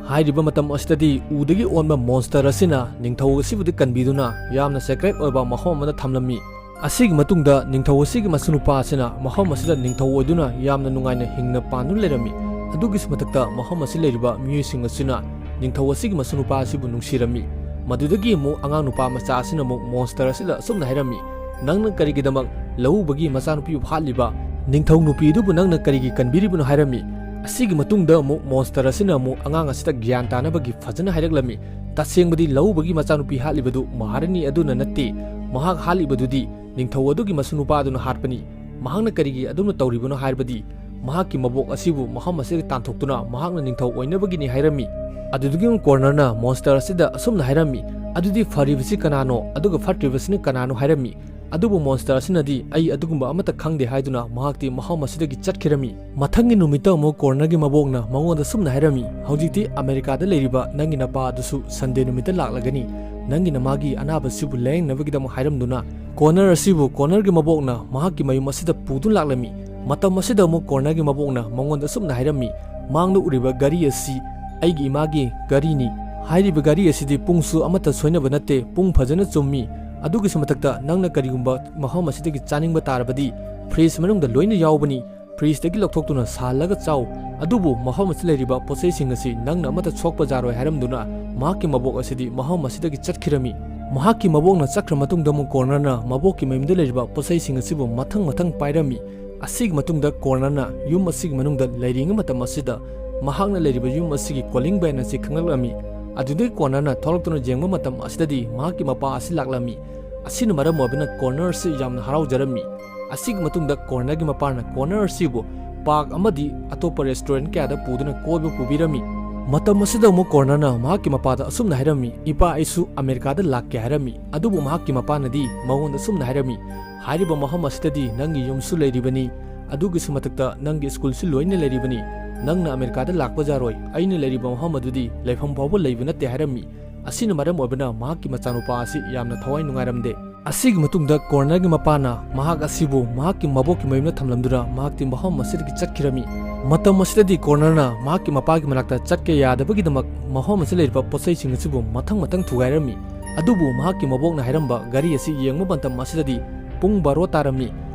ꯍꯥꯏꯔꯤꯕ ꯃꯇꯝ ꯑꯁꯤꯗꯗꯤ ꯎꯗꯒꯤ ꯑꯣꯟꯕ ꯃꯣꯟꯁꯇꯔ ꯑꯁꯤꯅ ꯅꯤꯡꯊꯧ ꯑꯁꯤꯕꯨꯗꯤ ꯀꯟꯕꯤꯗꯨꯅ ꯌꯥꯝꯅ ꯁꯦꯀ꯭ꯔꯦꯠ ꯑꯣꯏꯕ ꯃꯐꯝ ꯑꯃꯗ ꯊꯝꯂꯝꯃꯤ꯫ ꯑꯁꯤꯒꯤ ꯃꯇꯨꯡꯗ ꯅꯤꯡꯊꯧ ꯑꯁꯤꯒꯤ ꯃꯆꯥꯅꯨꯄꯥ ꯑꯁꯤꯅ ꯃꯐꯝ ꯑꯁꯤꯗ ꯅꯤꯡꯊꯧ ꯑꯣꯏꯗꯨꯅ ꯌꯥꯝꯅ ꯅꯨꯡꯉꯥꯏꯅ ꯍꯤꯡꯅ ꯄꯥꯟꯗꯨꯅ ꯂꯩꯔꯝꯃꯤ꯫ ꯑꯗꯨꯒꯤꯁꯨ ꯃꯊꯛꯇ ꯃꯐꯝ ꯑꯁꯤ ꯂꯩꯔꯤꯕ ꯃꯤꯑꯣꯏꯁꯤꯡ ꯑꯁꯤꯅ ꯅꯤꯡꯊꯧ ꯑꯁꯤꯒꯤ ꯃꯆꯥꯅꯨꯄꯥ ꯑꯁꯤꯕꯨ ꯅꯨꯡꯁꯤꯔꯝꯃꯤ꯫ ꯃꯗꯨꯗꯒꯤ ꯑꯃꯨꯛ ꯑꯉꯥꯡ ꯅꯨꯄꯥ ꯃꯆꯥ ꯑꯁꯤꯅ ꯑꯃꯨꯛ ꯃꯣꯟꯁꯇꯔ ꯑꯁꯤꯗ ꯑꯁꯨꯝꯅ ꯍꯥꯏꯔꯝꯃꯤ, "ꯅꯪꯅ ꯀꯔꯤꯒꯤꯗꯃꯛ ꯂꯧꯎꯕꯒꯤ ꯃꯆꯥꯅꯨꯄꯤꯕꯨ ꯍꯥꯠꯂꯤꯕ? ꯅꯤꯡꯊꯧ ꯅꯨꯄꯤ ꯑꯗꯨꯕꯨ ꯅꯪꯅ ꯀꯔꯤꯒꯤ ꯀꯟꯕꯤꯔꯤꯕꯅꯣ?" ꯍꯥꯏꯔꯝꯃꯤ꯫ ꯑꯁꯤꯒꯤ ꯃꯇꯨꯡꯗ ꯑꯃꯨꯛ ꯃꯣꯟꯁꯇꯔ ꯑꯁꯤꯅ ꯑꯃꯨꯛ ꯑꯉꯥꯡ ꯑꯁꯤꯗ ꯒ꯭ꯌꯥꯟ ꯇꯥꯅꯕꯒꯤ ꯐꯖꯅ ꯍꯥꯏꯔꯛꯂꯝꯃꯤ꯫ ꯇꯁꯦꯡꯕꯗꯤ ꯂꯧꯎꯕꯒꯤ ꯃꯆꯥꯅꯨꯄꯤ ꯍꯥꯠꯂꯤꯕꯗꯨ ꯃꯍꯥꯔꯥꯅꯤ ꯑꯗꯨꯅ ꯅꯠꯇꯦ, ꯃꯍꯥꯛ ꯍꯥꯠꯂꯤꯕꯗꯨꯗꯤ ꯅꯤꯡꯊꯧ ꯑꯗꯨꯒꯤ ꯃꯆꯥꯅꯨꯄꯥ ꯑꯗꯨꯅ ꯍꯥꯠꯄꯅꯤ꯫ ꯃꯍꯥꯛꯅ ꯀꯔꯤꯒꯤ ꯑꯗꯨꯝꯅ ꯇꯧꯔꯤꯕꯅꯣ ꯍꯥꯏꯔꯕꯗꯤ, ꯃꯍꯥꯛꯀꯤ ꯃꯕꯣꯛ ꯑꯁꯤꯕꯨ ꯃꯐꯝ ꯑꯁꯤꯗꯒꯤ ꯇꯥꯟꯊꯣꯛꯇꯨꯅ ꯃꯍꯥꯛꯅ ꯅꯤꯡꯊꯧ ꯑꯣꯏꯅꯕꯒꯤꯅꯤ ꯍꯥꯏꯔꯝꯃꯤ꯫ ꯑꯗꯨꯗꯒꯤ ꯑꯃꯨꯛ ꯀꯣꯔꯅꯔꯅ ꯃꯣꯟꯁꯇꯔ ꯑꯁꯤꯗ ꯑꯁꯨꯝꯅ ꯍꯥꯏꯔꯝꯃꯤ, "ꯑꯗꯨꯗꯤ ꯐꯔꯤꯕꯁꯤ ꯀꯅꯥꯅꯣ, ꯑꯗꯨꯒ ꯐꯠꯇ꯭ꯔꯤꯕꯁꯤꯅ ꯀꯅꯥꯅꯣ?" ꯍꯥꯏꯔꯝꯃꯤ꯫ ꯑꯗꯨꯕꯨ ꯃꯣꯟꯁꯇꯔ ꯑꯁꯤꯅꯗꯤ, "ꯑꯩ ꯑꯗꯨꯒꯨꯝꯕ ꯑꯃꯠꯇ ꯈꯪꯗꯦ" ꯍꯥꯏꯗꯨꯅ ꯃꯍꯥꯛꯇꯤ ꯃꯐꯝ ꯑꯁꯤꯗꯒꯤ ꯆꯠꯈꯤꯔꯝꯃꯤ꯫ ꯃꯊꯪꯒꯤ ꯅꯨꯃꯤꯠꯇ ꯑꯃꯨꯛ ꯀꯣꯔꯅꯔꯒꯤ ꯃꯕꯣꯛꯅ ꯃꯉꯣꯟꯗ ꯁꯨꯝꯅ ꯍꯥꯏꯔꯝꯃꯤ, "ꯍꯧꯖꯤꯛꯇꯤ ꯑꯃꯦꯔꯤꯀꯥꯗ ꯂꯩꯔꯤꯕ ꯅꯪꯒꯤ ꯅꯄꯥ ꯑꯗꯨꯁꯨ ꯁꯟꯗꯦ ꯅꯨꯃꯤꯠꯇ ꯂꯥꯛꯂꯒꯅꯤ꯫ ꯅꯪꯒꯤ ꯅꯃꯥꯒꯤ ꯑꯅꯥꯕꯁꯤꯕꯨ ꯂꯥꯌꯦꯡꯅꯕꯒꯤꯗꯃꯛ" ꯍꯥꯏꯔꯝꯗꯨꯅ ꯀꯣꯔꯅꯔ ꯑꯁꯤꯕꯨ ꯀꯣꯔꯅꯔꯒꯤ ꯃꯕꯣꯛꯅ ꯃꯍꯥꯛꯀꯤ ꯃꯌꯨꯝ ꯑꯁꯤꯗ ꯄꯨꯗꯨꯅ ꯂꯥꯛꯂꯝꯃꯤ꯫ ꯃꯇꯝ ꯑꯁꯤꯗ ꯑꯃꯨꯛ ꯀꯣꯔꯅꯔꯒꯤ ꯃꯕꯣꯛꯅ ꯃꯉꯣꯟꯗ ꯑꯁꯨꯝꯅ ꯍꯥꯏꯔꯝꯃꯤ, "ꯃꯥꯡꯗ ꯎꯔꯤꯕ ꯒꯥꯔꯤ ꯑꯁꯤ ꯑꯩꯒꯤ ꯏꯃꯥꯒꯤ ꯒꯥꯔꯤꯅꯤ꯫ ꯍꯥꯏꯔꯤꯕ ꯒꯥꯔꯤ ꯑꯁꯤꯗꯤ ꯄꯨꯡꯁꯨ ꯑꯃꯠꯇ ꯁꯣꯏꯅꯕ ꯅꯠꯇꯦ, ꯄꯨꯡ ꯐꯖꯅ ꯆꯨꯝꯃꯤ꯫ ꯑꯗꯨꯒꯤꯁꯨ ꯃꯊꯛꯇ ꯅꯪꯅ ꯀꯔꯤꯒꯨꯝꯕ ꯃꯐꯝ ꯑꯁꯤꯗꯒꯤ ꯆꯥꯅꯤꯡꯕ ꯇꯥꯔꯕꯗꯤ ꯐ꯭ꯔꯤꯖ ꯃꯅꯨꯡꯗ ꯂꯣꯏꯅ ꯌꯥꯎꯕꯅꯤ꯫ ꯐ꯭ꯔꯤꯖꯇꯒꯤ ꯂꯧꯊꯣꯛꯇꯨꯅ ꯁꯥꯍꯜꯂꯒ ꯆꯥꯎ꯫ ꯑꯗꯨꯕꯨ ꯃꯐꯝ ꯑꯁꯤꯗ ꯂꯩꯔꯤꯕ ꯄꯣꯠꯆꯩꯁꯤꯡ ꯑꯁꯤ ꯅꯪꯅ ꯑꯃꯠꯇ ꯁꯣꯛꯄ ꯌꯥꯔꯣꯏ" ꯍꯥꯏꯔꯝꯗꯨꯅ ꯃꯍꯥꯛꯀꯤ ꯃꯕꯣꯛ ꯑꯁꯤꯗꯤ ꯃꯐꯝ ꯑꯁꯤꯗꯒꯤ ꯆꯠꯈꯤꯔꯝꯃꯤ꯫ ꯃꯍꯥꯛꯀꯤ ꯃꯕꯣꯛꯅ ꯆꯠꯈ꯭ꯔ ꯃꯇꯨꯡꯗ ꯑꯃꯨꯛ ꯀꯣꯔꯅꯔꯅ ꯃꯕꯣꯛꯀꯤ ꯃꯌꯨꯝꯗ ꯂꯩꯔꯤꯕ ꯄꯣꯠꯆꯩꯁꯤꯡ ꯑꯁꯤꯕꯨ ꯃꯊꯪ ꯃꯊꯪ ꯄꯥꯏꯔꯝꯃꯤ꯫ ꯑꯁꯤꯒꯤ ꯃꯇꯨꯡꯗ ꯀꯣꯔꯅꯔꯅ ꯌꯨꯝ ꯑꯁꯤꯒꯤ ꯃꯅꯨꯡꯗ ꯂꯩꯔꯤꯉꯩ ꯃꯇꯝ ꯑꯁꯤꯗ ꯃꯍꯥꯛꯅ ꯂꯩꯔꯤꯕ ꯌꯨꯝ ꯑꯁꯤꯒꯤ ꯀꯣꯂꯤꯡ ꯕꯦꯜ ꯑꯁꯤ ꯈꯪꯂꯛꯂꯝꯃꯤ꯫ ꯑꯗꯨꯗꯒꯤ ꯀꯣꯔꯅꯔꯅ ꯊꯣꯛꯂꯛꯇꯨꯅ ꯌꯦꯡꯕ ꯃꯇꯝ ꯑꯁꯤꯗꯗꯤ ꯃꯍꯥꯛꯀꯤ ꯃꯄꯥ ꯑꯁꯤ ꯂꯥꯛꯂꯝꯃꯤ꯫ ꯑꯁꯤꯅ ꯃꯔꯝ ꯑꯣꯏꯕꯅ ꯀꯣꯔꯅꯔ ꯑꯁꯤ ꯌꯥꯝꯅ ꯍꯔꯥꯎꯖꯔꯝꯃꯤ꯫ ꯑꯁꯤꯒꯤ ꯃꯇꯨꯡꯗ ꯀꯣꯔꯅꯔꯒꯤ ꯃꯄꯥꯅ ꯀꯣꯔꯅꯔ ꯑꯁꯤꯕꯨ ꯄꯥꯔꯛ ꯑꯃꯗꯤ ꯑꯇꯣꯞꯄ ꯔꯦꯁꯇꯨꯔꯦꯟ ꯀꯌꯥꯗ ꯄꯨꯗꯨꯅ ꯀꯣꯏꯕ ꯄꯨꯕꯤꯔꯝꯃꯤ꯫ ꯃꯇꯝ ꯑꯁꯤꯗ ꯑꯃꯨꯛ ꯀꯣꯔꯅꯔꯅ ꯃꯍꯥꯛꯀꯤ ꯃꯄꯥꯗ ꯑꯁꯨꯝꯅ ꯍꯥꯏꯔꯝꯃꯤ, "ꯏꯄꯥ, ꯑꯩꯁꯨ ꯑꯃꯦꯔꯤꯀꯥꯗ ꯂꯥꯛꯀꯦ" ꯍꯥꯏꯔꯝꯃꯤ꯫ ꯑꯗꯨꯕꯨ ꯃꯍꯥꯛꯀꯤ ꯃꯄꯥꯅꯗꯤ ꯃꯉꯣꯟꯗ ꯑꯁꯨꯝꯅ ꯍꯥꯏꯔꯝꯃꯤ, "ꯍꯥꯏꯔꯤꯕ ꯃꯐꯝ ꯑꯁꯤꯗꯗꯤ ꯅꯪꯒꯤ ꯌꯨꯝꯁꯨ ꯂꯩꯔꯤꯕꯅꯤ, ꯑꯗꯨꯒꯤꯁꯨ ꯃꯊꯛꯇ ꯅꯪꯒꯤ ꯁ꯭ꯀꯨꯜꯁꯨ ꯂꯣꯏꯅ ꯂꯩꯔꯤꯕꯅꯤ꯫ ꯅꯪꯅ ꯑꯃꯦꯔꯤꯀꯥꯗ ꯂꯥꯛꯄ ꯌꯥꯔꯣꯏ, ꯑꯩꯅ ꯂꯩꯔꯤꯕ ꯃꯐꯝ ꯑꯗꯨꯗꯤ ꯂꯩꯐꯝ ꯐꯥꯎꯕ ꯂꯩꯕ ꯅꯠꯇꯦ" ꯍꯥꯏꯔꯝꯃꯤ꯫ ꯑꯁꯤꯅ ꯃꯔꯝ ꯑꯣꯏꯕꯅ ꯃꯍꯥꯛꯀꯤ ꯃꯆꯥꯅꯨꯄꯥ ꯑꯁꯤ ꯌꯥꯝꯅ ꯊꯋꯥꯏ ꯅꯨꯡꯉꯥꯏꯔꯝꯗꯦ꯫ ꯑꯁꯤꯒꯤ ꯃꯇꯨꯡꯗ ꯀꯣꯔꯅꯔꯒꯤ ꯃꯄꯥꯅ ꯃꯍꯥꯛ ꯑꯁꯤꯕꯨ ꯃꯍꯥꯛꯀꯤ ꯃꯕꯣꯛꯀꯤ ꯃꯌꯨꯝꯗ ꯊꯝꯂꯝꯗꯨꯅ ꯃꯍꯥꯛꯇꯤ ꯃꯐꯝ ꯑꯁꯤꯗꯒꯤ ꯆꯠꯈꯤꯔꯝꯃꯤ꯫ ꯃꯇꯝ ꯑꯁꯤꯗꯗꯤ ꯀꯣꯔꯅꯔꯅ ꯃꯍꯥꯛꯀꯤ ꯃꯄꯥꯒꯤ ꯃꯅꯥꯛꯇ ꯆꯠꯀꯦ ꯌꯥꯗꯕꯒꯤꯗꯃꯛ ꯃꯐꯝ ꯑꯁꯤꯗ ꯂꯩꯔꯤꯕ ꯄꯣꯠꯆꯩꯁꯤꯡ ꯑꯁꯤꯕꯨ ꯃꯊꯪ ꯃꯊꯪ ꯊꯨꯒꯥꯏꯔꯝꯃꯤ꯫ ꯑꯗꯨꯕꯨ ꯃꯍꯥꯛꯀꯤ ꯃꯕꯣꯛꯅ ꯍꯥꯏꯔꯝꯕ ꯘꯔꯤ ꯑꯁꯤ ꯌꯦꯡꯕ ꯃꯇꯝ ꯑꯁꯤꯗꯗꯤ ꯄꯨꯡ ꯕꯥꯔꯣ ꯇꯥꯔꯝꯃꯤ꯫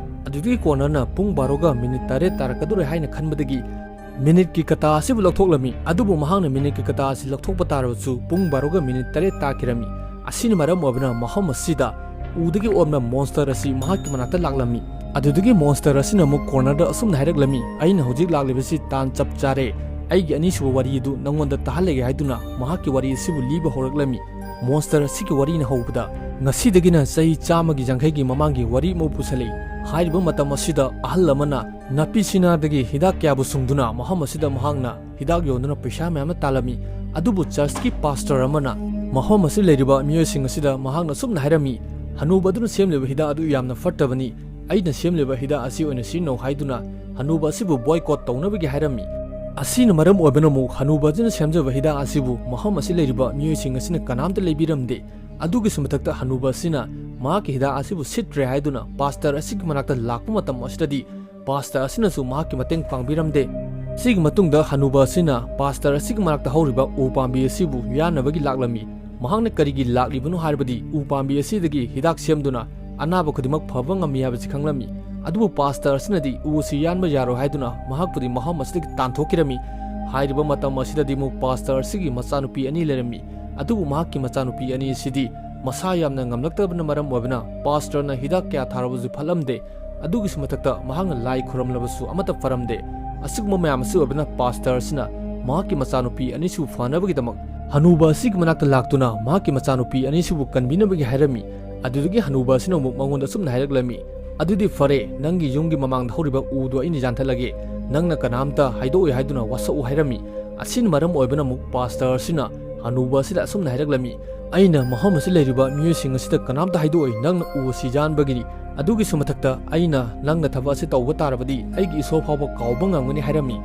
ꯑꯗꯨꯗꯒꯤ ꯀꯣꯔꯅꯔꯅ ꯄꯨꯡ ꯕꯥꯔꯣꯒ ꯃꯤꯅꯤꯠ ꯇꯔꯦꯠ ꯇꯥꯔꯛꯀꯗꯧꯔꯦ ꯍꯥꯏꯅ ꯈꯟꯕꯗꯒꯤ ꯃꯤꯅꯤꯠꯀꯤ ꯀꯇꯥ ꯑꯁꯤꯕꯨ ꯂꯧꯊꯣꯛꯂꯝꯃꯤ꯫ ꯑꯗꯨꯕꯨ ꯃꯍꯥꯛꯅ ꯃꯤꯅꯤꯠꯀꯤ ꯀꯇꯥ ꯑꯁꯤ ꯂꯧꯊꯣꯛꯄ ꯇꯥꯔꯕꯁꯨ ꯄꯨꯡ ꯕꯥꯔꯣꯒ ꯃꯤꯅꯤꯠ ꯇꯔꯦꯠ ꯇꯥꯈꯤꯔꯝꯃꯤ꯫ ꯑꯁꯤꯅ ꯃꯔꯝ ꯑꯣꯏꯕꯅ ꯃꯐꯝ ꯑꯁꯤꯗ ꯎꯗꯒꯤ ꯑꯣꯟꯕ ꯃꯣꯟꯁꯇꯔ ꯑꯁꯤ ꯃꯍꯥꯛꯀꯤ ꯃꯅꯥꯛꯇ ꯂꯥꯛꯂꯝꯃꯤ꯫ ꯑꯗꯨꯗꯒꯤ ꯃꯣꯟꯁꯇꯔ ꯑꯁꯤꯅ ꯑꯃꯨꯛ ꯀꯣꯔꯅꯔꯗ ꯑꯁꯨꯝꯅ ꯍꯥꯏꯔꯛꯂꯝꯃꯤ, "ꯑꯩꯅ ꯍꯧꯖꯤꯛ ꯂꯥꯛꯂꯤꯕꯁꯤ ꯇꯥꯟ ꯆꯞ ꯆꯥꯔꯦ꯫ ꯑꯩꯒꯤ ꯑꯅꯤꯁꯨꯕ ꯋꯥꯔꯤ ꯑꯗꯨ ꯅꯪꯉꯣꯟꯗ ꯇꯥꯍꯜꯂꯒꯦ" ꯍꯥꯏꯗꯨꯅ ꯃꯍꯥꯛꯀꯤ ꯋꯥꯔꯤ ꯑꯁꯤꯕꯨ ꯂꯤꯕ ꯍꯧꯔꯛꯂꯝꯃꯤ꯫ ꯃꯣꯟꯁꯇꯔ ꯑꯁꯤꯒꯤ ꯋꯥꯔꯤꯅ ꯍꯧꯕꯗ, ꯉꯁꯤꯗꯒꯤꯅ ꯆꯍꯤ ꯆꯥꯝꯃꯒꯤ ꯌꯥꯡꯈꯩꯒꯤ ꯃꯃꯥꯡꯒꯤ ꯋꯥꯔꯤ ꯑꯃ ꯄꯨꯁꯜꯂꯛꯏ꯫ ꯍꯥꯏꯔꯤꯕ ꯃꯇꯝ ꯑꯁꯤꯗ ꯑꯍꯜ ꯑꯃꯅ ꯅꯥꯄꯤ ꯁꯤꯅꯥꯗꯒꯤ ꯍꯤꯗꯥꯛ ꯀꯌꯥꯕꯨ ꯁꯨꯡꯗꯨꯅ ꯃꯐꯝ ꯑꯁꯤꯗ ꯃꯍꯥꯛꯅ ꯍꯤꯗꯥꯛ ꯌꯣꯟꯗꯨꯅ ꯄꯩꯁꯥ ꯃꯌꯥꯝ ꯑꯃ ꯇꯥꯜꯂꯝꯃꯤ꯫ ꯑꯗꯨꯕꯨ ꯆꯔꯆꯀꯤ ꯄꯥꯁꯇꯔ ꯑꯃꯅ ꯃꯐꯝ ꯑꯁꯤꯗ ꯂꯩꯔꯤꯕ ꯃꯤꯑꯣꯏꯁꯤꯡ ꯑꯁꯤꯗ ꯃꯍꯥꯛꯅ ꯑꯁꯨꯝꯅ ꯍꯥꯏꯔꯝꯃꯤ, "ꯍꯅꯨꯕ ꯑꯗꯨꯅ ꯁꯦꯝꯂꯤꯕ ꯍꯤꯗꯥꯛ ꯑꯗꯨ ꯌꯥꯝꯅ ꯐꯠꯇꯕꯅꯤ, ꯑꯩꯅ ꯁꯦꯝꯂꯤꯕ ꯍꯤꯗꯥꯛ ꯑꯁꯤ ꯑꯣꯏꯅ ꯁꯤꯖꯤꯟꯅꯧ" ꯍꯥꯏꯗꯨꯅ ꯍꯅꯨꯕ ꯑꯁꯤꯕꯨ ꯕꯣꯏꯀꯣꯠ ꯇꯧꯅꯕꯒꯤ ꯍꯥꯏꯔꯝꯃꯤ꯫ ꯑꯁꯤꯅ ꯃꯔꯝ ꯑꯣꯏꯕꯅ ꯑꯃꯨꯛ ꯍꯅꯨꯕ ꯑꯗꯨꯅ ꯁꯦꯝꯖꯕ ꯍꯤꯗꯥꯛ ꯑꯁꯤꯕꯨ ꯃꯐꯝ ꯑꯁꯤ ꯂꯩꯔꯤꯕ ꯃꯤꯑꯣꯏꯁꯤꯡ ꯑꯁꯤꯅ ꯀꯅꯥꯝꯇ ꯂꯩꯕꯤꯔꯝꯗꯦ꯫ ꯑꯗꯨꯒꯤꯁꯨ ꯃꯊꯛꯇ ꯍꯅꯨꯕ ꯑꯁꯤꯅ ꯃꯍꯥꯛꯀꯤ ꯍꯤꯗꯥꯛ ꯑꯁꯤꯕꯨ ꯁꯤꯠꯇ꯭ꯔꯦ ꯍꯥꯏꯗꯨꯅ ꯄꯥꯁꯇꯔ ꯑꯁꯤꯒꯤ ꯃꯅꯥꯛꯇ ꯂꯥꯛꯄ ꯃꯇꯝ ꯑꯁꯤꯗꯗꯤ ꯄꯥꯁꯇꯔ ꯑꯁꯤꯅꯁꯨ ꯃꯍꯥꯛꯀꯤ ꯃꯇꯦꯡ ꯄꯥꯡꯕꯤꯔꯝꯗꯦ꯫ ꯁꯤꯒꯤ ꯃꯇꯨꯡꯗ ꯍꯅꯨꯕ ꯑꯁꯤꯅ ꯄꯥꯁꯇꯔ ꯑꯁꯤꯒꯤ ꯃꯅꯥꯛꯇ ꯍꯧꯔꯤꯕ ꯎ ꯄꯥꯝꯕꯤ ꯑꯁꯤꯕꯨ ꯌꯥꯟꯅꯕꯒꯤ ꯂꯥꯛꯂꯝꯃꯤ꯫ ꯃꯍꯥꯛꯅ ꯀꯔꯤꯒꯤ ꯂꯥꯛꯂꯤꯕꯅꯣ ꯍꯥꯏꯔꯕꯗꯤ ꯎ ꯄꯥꯝꯕꯤ ꯑꯁꯤꯗꯒꯤ ꯍꯤꯗꯥꯛ ꯁꯦꯝꯗꯨꯅ ꯑꯅꯥꯕ ꯈꯨꯗꯤꯡꯃꯛ ꯐꯕ ꯉꯝꯃꯤ ꯍꯥꯏꯕꯁꯤ ꯈꯪꯂꯝꯃꯤ꯫ ꯑꯗꯨꯕꯨ ꯄꯥꯁꯇꯔ ꯑꯁꯤꯅꯗꯤ ꯎ ꯑꯁꯤ ꯌꯥꯟꯕ ꯌꯥꯔꯣꯏ ꯍꯥꯏꯗꯨꯅ ꯃꯍꯥꯛꯄꯨꯗꯤ ꯃꯐꯝ ꯑꯁꯤꯗꯒꯤ ꯇꯥꯟꯊꯣꯛꯈꯤꯔꯝꯃꯤ꯫ ꯍꯥꯏꯔꯤꯕ ꯃꯇꯝ ꯑꯁꯤꯗꯗꯤ ꯑꯃꯨꯛ ꯄꯥꯁꯇꯔ ꯑꯁꯤꯒꯤ ꯃꯆꯥꯅꯨꯄꯤ ꯑꯅꯤ ꯂꯩꯔꯝꯃꯤ꯫ ꯑꯗꯨꯕꯨ ꯃꯍꯥꯛꯀꯤ ꯃꯆꯥꯅꯨꯄꯤ ꯑꯅꯤ ꯑꯁꯤꯗꯤ ꯃꯁꯥ ꯌꯥꯝꯅ ꯉꯝꯂꯛꯇꯕꯅ ꯃꯔꯝ ꯑꯣꯏꯕꯅ ꯄꯥꯁꯇꯔꯅ ꯍꯤꯗꯥꯛ ꯀꯌꯥ ꯊꯥꯔꯕꯁꯨ ꯐꯠꯂꯝꯗꯦ꯫ ꯑꯗꯨꯒꯤꯁꯨ ꯃꯊꯛꯇ ꯃꯍꯥꯛꯅ ꯂꯥꯏ ꯈꯨꯔꯝꯂꯕꯁꯨ ꯑꯃꯠꯇ ꯐꯔꯝꯗꯦ꯫ ꯑꯁꯤꯒꯨꯝꯕ ꯃꯌꯥꯝ ꯑꯁꯤ ꯑꯣꯏꯕꯅ ꯄꯥꯁꯇꯔ ꯑꯁꯤꯅ ꯃꯍꯥꯛꯀꯤ ꯃꯆꯥꯅꯨꯄꯤ ꯑꯅꯤꯁꯨ ꯐꯅꯕꯒꯤꯗꯃꯛ ꯍꯅꯨꯕ ꯑꯁꯤꯒꯤ ꯃꯅꯥꯛꯇ ꯂꯥꯛꯇꯨꯅ ꯃꯍꯥꯛꯀꯤ ꯃꯆꯥꯅꯨꯄꯤ ꯑꯅꯤꯁꯤꯕꯨ ꯀꯟꯕꯤꯅꯕꯒꯤ ꯍꯥꯏꯔꯝꯃꯤ꯫ ꯑꯗꯨꯗꯒꯤ ꯍꯅꯨꯕ ꯑꯁꯤꯅ ꯑꯃꯨꯛ ꯃꯉꯣꯟꯗ ꯑꯁꯨꯝꯅ ꯍꯥꯏꯔꯛꯂꯝꯃꯤ, "ꯑꯗꯨꯗꯤ ꯐꯔꯦ, ꯅꯪꯒꯤ ꯌꯨꯝꯒꯤ ꯃꯃꯥꯡꯗ ꯍꯧꯔꯤꯕ ꯎꯗꯨ ꯑꯩꯅ ꯌꯥꯟꯊꯠꯂꯒꯦ, ꯅꯪꯅ ꯀꯅꯥꯝꯇ ꯍꯥꯏꯗꯣꯛꯑꯣꯏ" ꯍꯥꯏꯗꯨꯅ ꯋꯥꯁꯛꯎ ꯍꯥꯏꯔꯝꯃꯤ꯫ ꯑꯁꯤꯅ ꯃꯔꯝ ꯑꯣꯏꯕꯅ ꯑꯃꯨꯛ ꯄꯥꯁꯇꯔ ꯑꯁꯤꯅ ꯍꯅꯨꯕ ꯑꯁꯤꯗ ꯑꯁꯨꯝꯅ ꯍꯥꯏꯔꯛꯂꯝꯃꯤ, "ꯑꯩꯅ ꯃꯐꯝ ꯑꯁꯤ ꯂꯩꯔꯤꯕ ꯃꯤꯑꯣꯏꯁꯤꯡ ꯑꯁꯤꯗ ꯀꯅꯥꯝꯇ ꯍꯥꯏꯗꯣꯛꯑꯣꯏ, ꯅꯪꯅ ꯎ ꯑꯁꯤ ꯌꯥꯟꯕꯒꯤꯅꯤ꯫ ꯑꯗꯨꯒꯤꯁꯨ ꯃꯊꯛꯇ ꯑꯩꯅ ꯅꯪꯅ ꯊꯕꯛ ꯑꯁꯤ ꯇꯧꯕ ꯇꯥꯔꯕꯗꯤ ꯑꯩꯒꯤ ꯏꯁꯣꯔ ꯐꯥꯎꯕ ꯀꯥꯎꯕ ꯉꯝꯒꯅꯤ" ꯍꯥꯏꯔꯝꯃꯤ꯫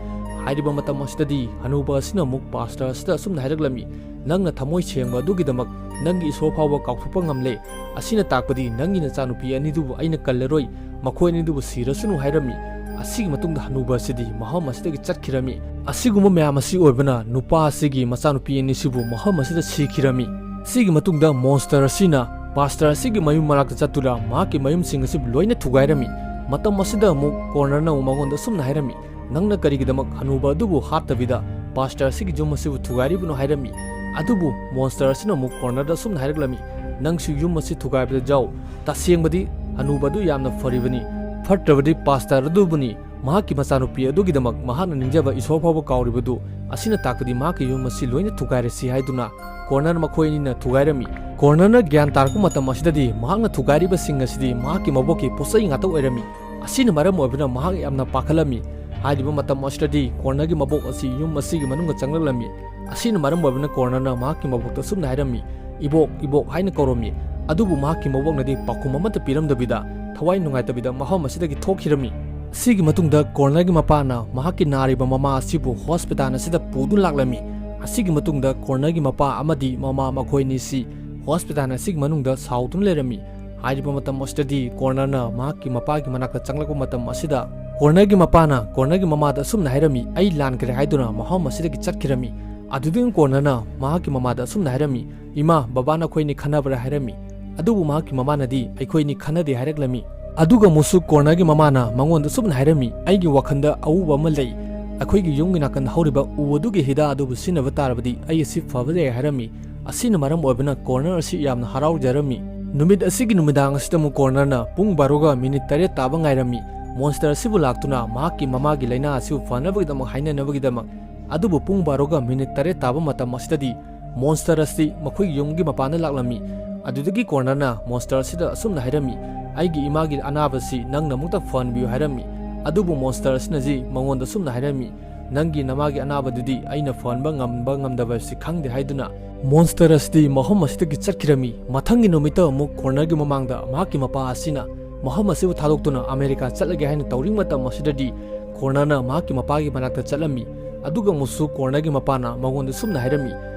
ꯍꯥꯏꯔꯤꯕ ꯃꯇꯝ ꯑꯁꯤꯗꯗꯤ ꯍꯅꯨꯕ ꯑꯁꯤꯅ ꯑꯃꯨꯛ ꯄꯥꯁꯇꯔ ꯑꯁꯤꯗ ꯑꯁꯨꯝꯅ ꯍꯥꯏꯔꯛꯂꯝꯃꯤ, "ꯅꯪꯅ ꯊꯃꯣꯏ ꯁꯦꯡꯕ ꯑꯗꯨꯒꯤꯗꯃꯛ ꯅꯪꯒꯤ ꯏꯁꯣꯔ ꯐꯥꯎꯕ ꯀꯥꯎꯊꯣꯛꯄ ꯉꯝꯂꯦ꯫ ꯑꯁꯤꯅ ꯇꯥꯛꯄꯗꯤ ꯅꯪꯒꯤ ꯅꯆꯥꯅꯨꯄꯤ ꯑꯅꯤꯗꯨꯕꯨ ꯑꯩꯅ ꯀꯜꯂꯔꯣꯏ, ꯃꯈꯣꯏ ꯑꯅꯤꯗꯨꯕꯨ ꯁꯤꯔꯁꯅꯨ" ꯍꯥꯏꯔꯝꯃꯤ꯫ ꯑꯁꯤꯒꯤ ꯃꯇꯨꯡꯗ ꯍꯅꯨꯕ ꯑꯁꯤꯗꯤ ꯃꯐꯝ ꯑꯁꯤꯗꯒꯤ ꯆꯠꯈꯤꯔꯝꯃꯤ꯫ ꯑꯁꯤꯒꯨꯝꯕ ꯃꯌꯥꯝ ꯑꯁꯤ ꯑꯣꯏꯕꯅ ꯅꯨꯄꯥ ꯑꯁꯤꯒꯤ ꯃꯆꯥꯅꯨꯄꯤ ꯑꯅꯤꯁꯤꯕꯨ ꯃꯐꯝ ꯑꯁꯤꯗ ꯁꯤꯈꯤꯔꯝꯃꯤ꯫ ꯑꯁꯤꯒꯤ ꯃꯇꯨꯡꯗ ꯃꯣꯟꯁꯇꯔ ꯑꯁꯤꯅ ꯄꯥꯁꯇꯔ ꯑꯁꯤꯒꯤ ꯃꯌꯨꯝ ꯃꯅꯥꯛꯇ ꯆꯠꯇꯨꯅ ꯃꯍꯥꯛꯀꯤ ꯃꯌꯨꯝꯁꯤꯡ ꯑꯁꯤꯕꯨ ꯂꯣꯏꯅ ꯊꯨꯒꯥꯏꯔꯝꯃꯤ꯫ ꯃꯇꯝ ꯑꯁꯤꯗ ꯑꯃꯨꯛ ꯀꯣꯔꯅꯔꯅ ꯑꯃꯨꯛ ꯃꯉꯣꯟꯗ ꯑꯁꯨꯝꯅ ꯍꯥꯏꯔꯝꯃꯤ, "ꯅꯪꯅ ꯀꯔꯤꯒꯤꯗꯃꯛ ꯍꯅꯨꯕ ꯑꯗꯨꯕꯨ ꯍꯥꯠꯇꯕꯤꯗ ꯄꯥꯁꯇꯔ ꯑꯁꯤꯒꯤ ꯌꯨꯝ ꯑꯁꯤꯕꯨ ꯊꯨꯒꯥꯏꯔꯤꯕꯅꯣ?" ꯍꯥꯏꯔꯝꯃꯤ꯫ ꯑꯗꯨꯕꯨ ꯃꯣꯟꯁꯇꯔ ꯑꯁꯤꯅ ꯑꯃꯨꯛ ꯀꯣꯔꯅꯔꯗ ꯑꯁꯨꯝꯅ ꯍꯥꯏꯔꯛꯂꯝꯃꯤ, "ꯅꯪꯁꯨ ꯌꯨꯝ ꯑꯁꯤ ꯊꯨꯒꯥꯏꯕꯗ ꯌꯥꯎ꯫ ꯇꯁꯦꯡꯕꯗꯤ ꯍꯅꯨꯕ ꯑꯗꯨ ꯌꯥꯝꯅ ꯐꯔꯤꯕꯅꯤ, ꯐꯠꯇ꯭ꯔꯕꯗꯤ ꯄꯥꯁꯇꯔ ꯑꯗꯨꯕꯨꯅꯤ꯫ ꯃꯍꯥꯛꯀꯤ ꯃꯆꯥꯅꯨꯄꯤ ꯑꯗꯨꯒꯤꯗꯃꯛ ꯃꯍꯥꯛꯅ ꯅꯤꯡꯖꯕ ꯏꯁꯣꯔ ꯐꯥꯎꯕ ꯀꯥꯎꯔꯤꯕꯗꯨ, ꯑꯁꯤꯅ ꯇꯥꯛꯄꯗꯤ ꯃꯍꯥꯛꯀꯤ ꯌꯨꯝ ꯑꯁꯤ ꯂꯣꯏꯅ ꯊꯨꯒꯥꯏꯔꯁꯤ" ꯍꯥꯏꯗꯨꯅ ꯀꯣꯔꯅꯔ ꯃꯈꯣꯏ ꯑꯅꯤꯅ ꯊꯨꯒꯥꯏꯔꯝꯃꯤ꯫ ꯀꯣꯔꯅꯔꯅ ꯒ꯭ꯌꯥꯟ ꯇꯥꯔꯛꯄ ꯃꯇꯝ ꯑꯁꯤꯗꯗꯤ ꯃꯍꯥꯛꯅ ꯊꯨꯒꯥꯏꯔꯤꯕꯁꯤꯡ ꯑꯁꯤꯗꯤ ꯃꯍꯥꯛꯀꯤ ꯃꯕꯣꯛꯀꯤ ꯄꯣꯠꯆꯩ ꯉꯥꯛꯇ ꯑꯣꯏꯔꯝꯃꯤ꯫ ꯑꯁꯤꯅ ꯃꯔꯝ ꯑꯣꯏꯕꯅ ꯃꯍꯥꯛ ꯌꯥꯝꯅ ꯄꯥꯈꯠꯂꯝꯃꯤ꯫ ꯍꯥꯏꯔꯤꯕ ꯃꯇꯝ ꯑꯁꯤꯗꯗꯤ ꯀꯣꯔꯅꯔꯒꯤ ꯃꯕꯣꯛ ꯑꯁꯤ ꯌꯨꯝ ꯑꯁꯤꯒꯤ ꯃꯅꯨꯡꯗ ꯆꯪꯂꯛꯂꯝꯃꯤ꯫ ꯑꯁꯤꯅ ꯃꯔꯝ ꯑꯣꯏꯕꯅ ꯀꯣꯔꯅꯔꯅ ꯃꯍꯥꯛꯀꯤ ꯃꯕꯣꯛꯇ ꯑꯁꯨꯝꯅ ꯍꯥꯏꯔꯝꯃꯤ, "ꯏꯕꯣꯛ, ꯏꯕꯣꯛ" ꯍꯥꯏꯅ ꯀꯧꯔꯝꯃꯤ꯫ ꯑꯗꯨꯕꯨ ꯃꯍꯥꯛꯀꯤ ꯃꯕꯣꯛꯅꯗꯤ ꯄꯥꯎꯈꯨꯝ ꯑꯃꯠꯇ ꯄꯤꯔꯝꯗꯕꯤꯗ ꯊꯋꯥꯏ ꯅꯨꯡꯉꯥꯏꯇꯕꯤꯗ ꯃꯐꯝ ꯑꯁꯤꯗꯒꯤ ꯊꯣꯛꯈꯤꯔꯝꯃꯤ꯫ ꯑꯁꯤꯒꯤ ꯃꯇꯨꯡꯗ ꯀꯣꯔꯅꯔꯒꯤ ꯃꯄꯥꯅ ꯃꯍꯥꯛꯀꯤ ꯅꯥꯔꯤꯕ ꯃꯃꯥ ꯑꯁꯤꯕꯨ ꯍꯣꯁꯄꯤꯇꯥꯜ ꯑꯁꯤꯗ ꯄꯨꯗꯨꯅ ꯂꯥꯛꯂꯝꯃꯤ꯫ ꯑꯁꯤꯒꯤ ꯃꯇꯨꯡꯗ ꯀꯣꯔꯅꯔꯒꯤ ꯃꯄꯥ ꯑꯃꯗꯤ ꯃꯃꯥ ꯃꯈꯣꯏ ꯑꯅꯤꯁꯤ ꯍꯣꯁꯄꯤꯇꯥꯜ ꯑꯁꯤꯒꯤ ꯃꯅꯨꯡꯗ ꯁꯥꯎꯗꯨꯅ ꯂꯩꯔꯝꯃꯤ꯫ ꯍꯥꯏꯔꯤꯕ ꯃꯇꯝ ꯑꯁꯤꯗꯗꯤ ꯀꯣꯔꯅꯔꯅ ꯃꯍꯥꯛꯀꯤ ꯃꯄꯥꯒꯤ ꯃꯅꯥꯛꯇ ꯆꯪꯂꯛꯄ ꯃꯇꯝ ꯑꯁꯤꯗ ꯀꯣꯔꯅꯔꯒꯤ ꯃꯄꯥꯅ ꯀꯣꯔꯅꯔꯒꯤ ꯃꯃꯥꯗ ꯑꯁꯨꯝꯅ ꯍꯥꯏꯔꯝꯃꯤ, "ꯑꯩ ꯂꯥꯟꯈ꯭ꯔꯦ" ꯍꯥꯏꯗꯨꯅ ꯃꯐꯝ ꯑꯁꯤꯗꯒꯤ ꯆꯠꯈꯤꯔꯝꯃꯤ꯫ ꯑꯗꯨꯗꯒꯤ ꯀꯣꯔꯅꯔꯅ ꯃꯍꯥꯛꯀꯤ ꯃꯃꯥꯗ ꯑꯁꯨꯝꯅ ꯍꯥꯏꯔꯝꯃꯤ, "ꯏꯃꯥ, ꯕꯕꯥ ꯅꯈꯣꯏꯅꯤ ꯈꯟꯅꯕ꯭ꯔꯥ?" ꯍꯥꯏꯔꯝꯃꯤ꯫ ꯑꯗꯨꯕꯨ ꯃꯍꯥꯛꯀꯤ ꯃꯃꯥꯅꯗꯤ, "ꯑꯩꯈꯣꯏꯅꯤ ꯈꯟꯅꯗꯦ" ꯍꯥꯏꯔꯛꯂꯝꯃꯤ꯫ ꯑꯗꯨꯒ ꯑꯃꯨꯛꯁꯨ ꯀꯣꯔꯅꯔꯒꯤ ꯃꯃꯥꯅ ꯃꯉꯣꯟꯗ ꯑꯁꯨꯝꯅ ꯍꯥꯏꯔꯝꯃꯤ, "ꯑꯩꯒꯤ ꯋꯥꯈꯜꯗ ꯑꯎꯕ ꯑꯃ ꯂꯩ꯫ ꯑꯩꯈꯣꯏꯒꯤ ꯌꯨꯝꯒꯤ ꯅꯥꯀꯟꯗ ꯍꯧꯔꯤꯕ ꯎ ꯑꯗꯨꯒꯤ ꯍꯤꯗꯥꯛ ꯑꯗꯨꯕꯨ ꯁꯤꯖꯤꯟꯅꯕ ꯇꯥꯔꯕꯗꯤ ꯑꯩ ꯑꯁꯤ ꯐꯕ ꯌꯥꯏ" ꯍꯥꯏꯔꯝꯃꯤ꯫ ꯑꯁꯤꯅ ꯃꯔꯝ ꯑꯣꯏꯕꯅ ꯀꯣꯔꯅꯔ ꯑꯁꯤ ꯌꯥꯝꯅ ꯍꯔꯥꯎꯖꯔꯝꯃꯤ꯫ ꯅꯨꯃꯤꯠ ꯑꯁꯤꯒꯤ ꯅꯨꯃꯤꯗꯥꯡ ꯑꯁꯤꯗ ꯑꯃꯨꯛ ꯀꯣꯔꯅꯔꯅ ꯄꯨꯡ ꯕꯥꯔꯣꯒ ꯃꯤꯅꯤꯠ ꯇꯔꯦꯠ ꯇꯥꯕ ꯉꯥꯏꯔꯝꯃꯤ꯫ ꯃꯣꯟꯁꯇꯔ ꯑꯁꯤꯕꯨ ꯂꯥꯛꯇꯨꯅ ꯃꯍꯥꯛꯀꯤ ꯃꯃꯥꯒꯤ ꯂꯥꯏꯅꯥ ꯑꯁꯤꯕꯨ ꯐꯅꯕꯒꯤꯗꯃꯛ ꯍꯥꯏꯅꯅꯕꯒꯤꯗꯃꯛ꯫ ꯑꯗꯨꯕꯨ ꯄꯨꯡ ꯕꯥꯔꯣꯒ ꯃꯤꯅꯤꯠ ꯇꯔꯦꯠ ꯇꯥꯕ ꯃꯇꯝ ꯑꯁꯤꯗꯗꯤ ꯃꯣꯟꯁꯇꯔ ꯑꯁꯤ ꯃꯈꯣꯏꯒꯤ ꯌꯨꯝꯒꯤ ꯃꯄꯥꯟꯗ ꯂꯥꯛꯂꯝꯃꯤ꯫ ꯑꯗꯨꯗꯒꯤ ꯀꯣꯔꯅꯔꯅ ꯃꯣꯟꯁꯇꯔ ꯑꯁꯤꯗ ꯑꯁꯨꯝꯅ ꯍꯥꯏꯔꯝꯃꯤ, "ꯑꯩꯒꯤ ꯏꯃꯥꯒꯤ ꯑꯅꯥꯕꯁꯤ ꯅꯪꯅ ꯑꯃꯨꯛꯇ ꯐꯍꯟꯕꯤꯌꯨ" ꯍꯥꯏꯔꯝꯃꯤ꯫ ꯑꯗꯨꯕꯨ ꯃꯣꯟꯁꯇꯔ ꯑꯁꯤꯅꯗꯤ ꯃꯉꯣꯟꯗ ꯑꯁꯨꯝꯅ ꯍꯥꯏꯔꯝꯃꯤ, "ꯅꯪꯒꯤ ꯅꯃꯥꯒꯤ ꯑꯅꯥꯕꯗꯨꯗꯤ ꯑꯩꯅ ꯐꯍꯟꯕ ꯉꯝꯕ ꯉꯝꯗꯕ ꯍꯥꯏꯕꯁꯤ ꯈꯪꯗꯦ" ꯍꯥꯏꯗꯨꯅ ꯃꯣꯟꯁꯇꯔ ꯑꯁꯤꯗꯤ ꯃꯐꯝ ꯑꯁꯤꯗꯒꯤ ꯆꯠꯈꯤꯔꯝꯃꯤ꯫ ꯃꯊꯪꯒꯤ ꯅꯨꯃꯤꯠꯇ ꯑꯃꯨꯛ ꯀꯣꯔꯅꯔꯒꯤ ꯃꯃꯥꯡꯗ ꯃꯍꯥꯛꯀꯤ ꯃꯄꯥ ꯑꯁꯤꯅ ꯃꯐꯝ ꯑꯁꯤꯕꯨ ꯊꯥꯗꯣꯛꯇꯨꯅ ꯑꯃꯦꯔꯤꯀꯥ ꯆꯠꯂꯒꯦ ꯍꯥꯏꯅ ꯇꯧꯔꯤꯉꯩ ꯃꯇꯝ ꯑꯁꯤꯗꯗꯤ ꯀꯣꯔꯅꯔꯅ ꯃꯍꯥꯛꯀꯤ ꯃꯄꯥꯒꯤ ꯃꯅꯥꯛꯇ ꯆꯠꯂꯝꯃꯤ꯫ ꯑꯗꯨꯒ ꯑꯃꯨꯛꯁꯨ ꯀꯣꯔꯅꯔꯒꯤ ꯃꯄꯥꯅ ꯃꯉꯣꯟꯗ ꯁꯨꯝꯅ ꯍꯥꯏꯔꯝꯃꯤ,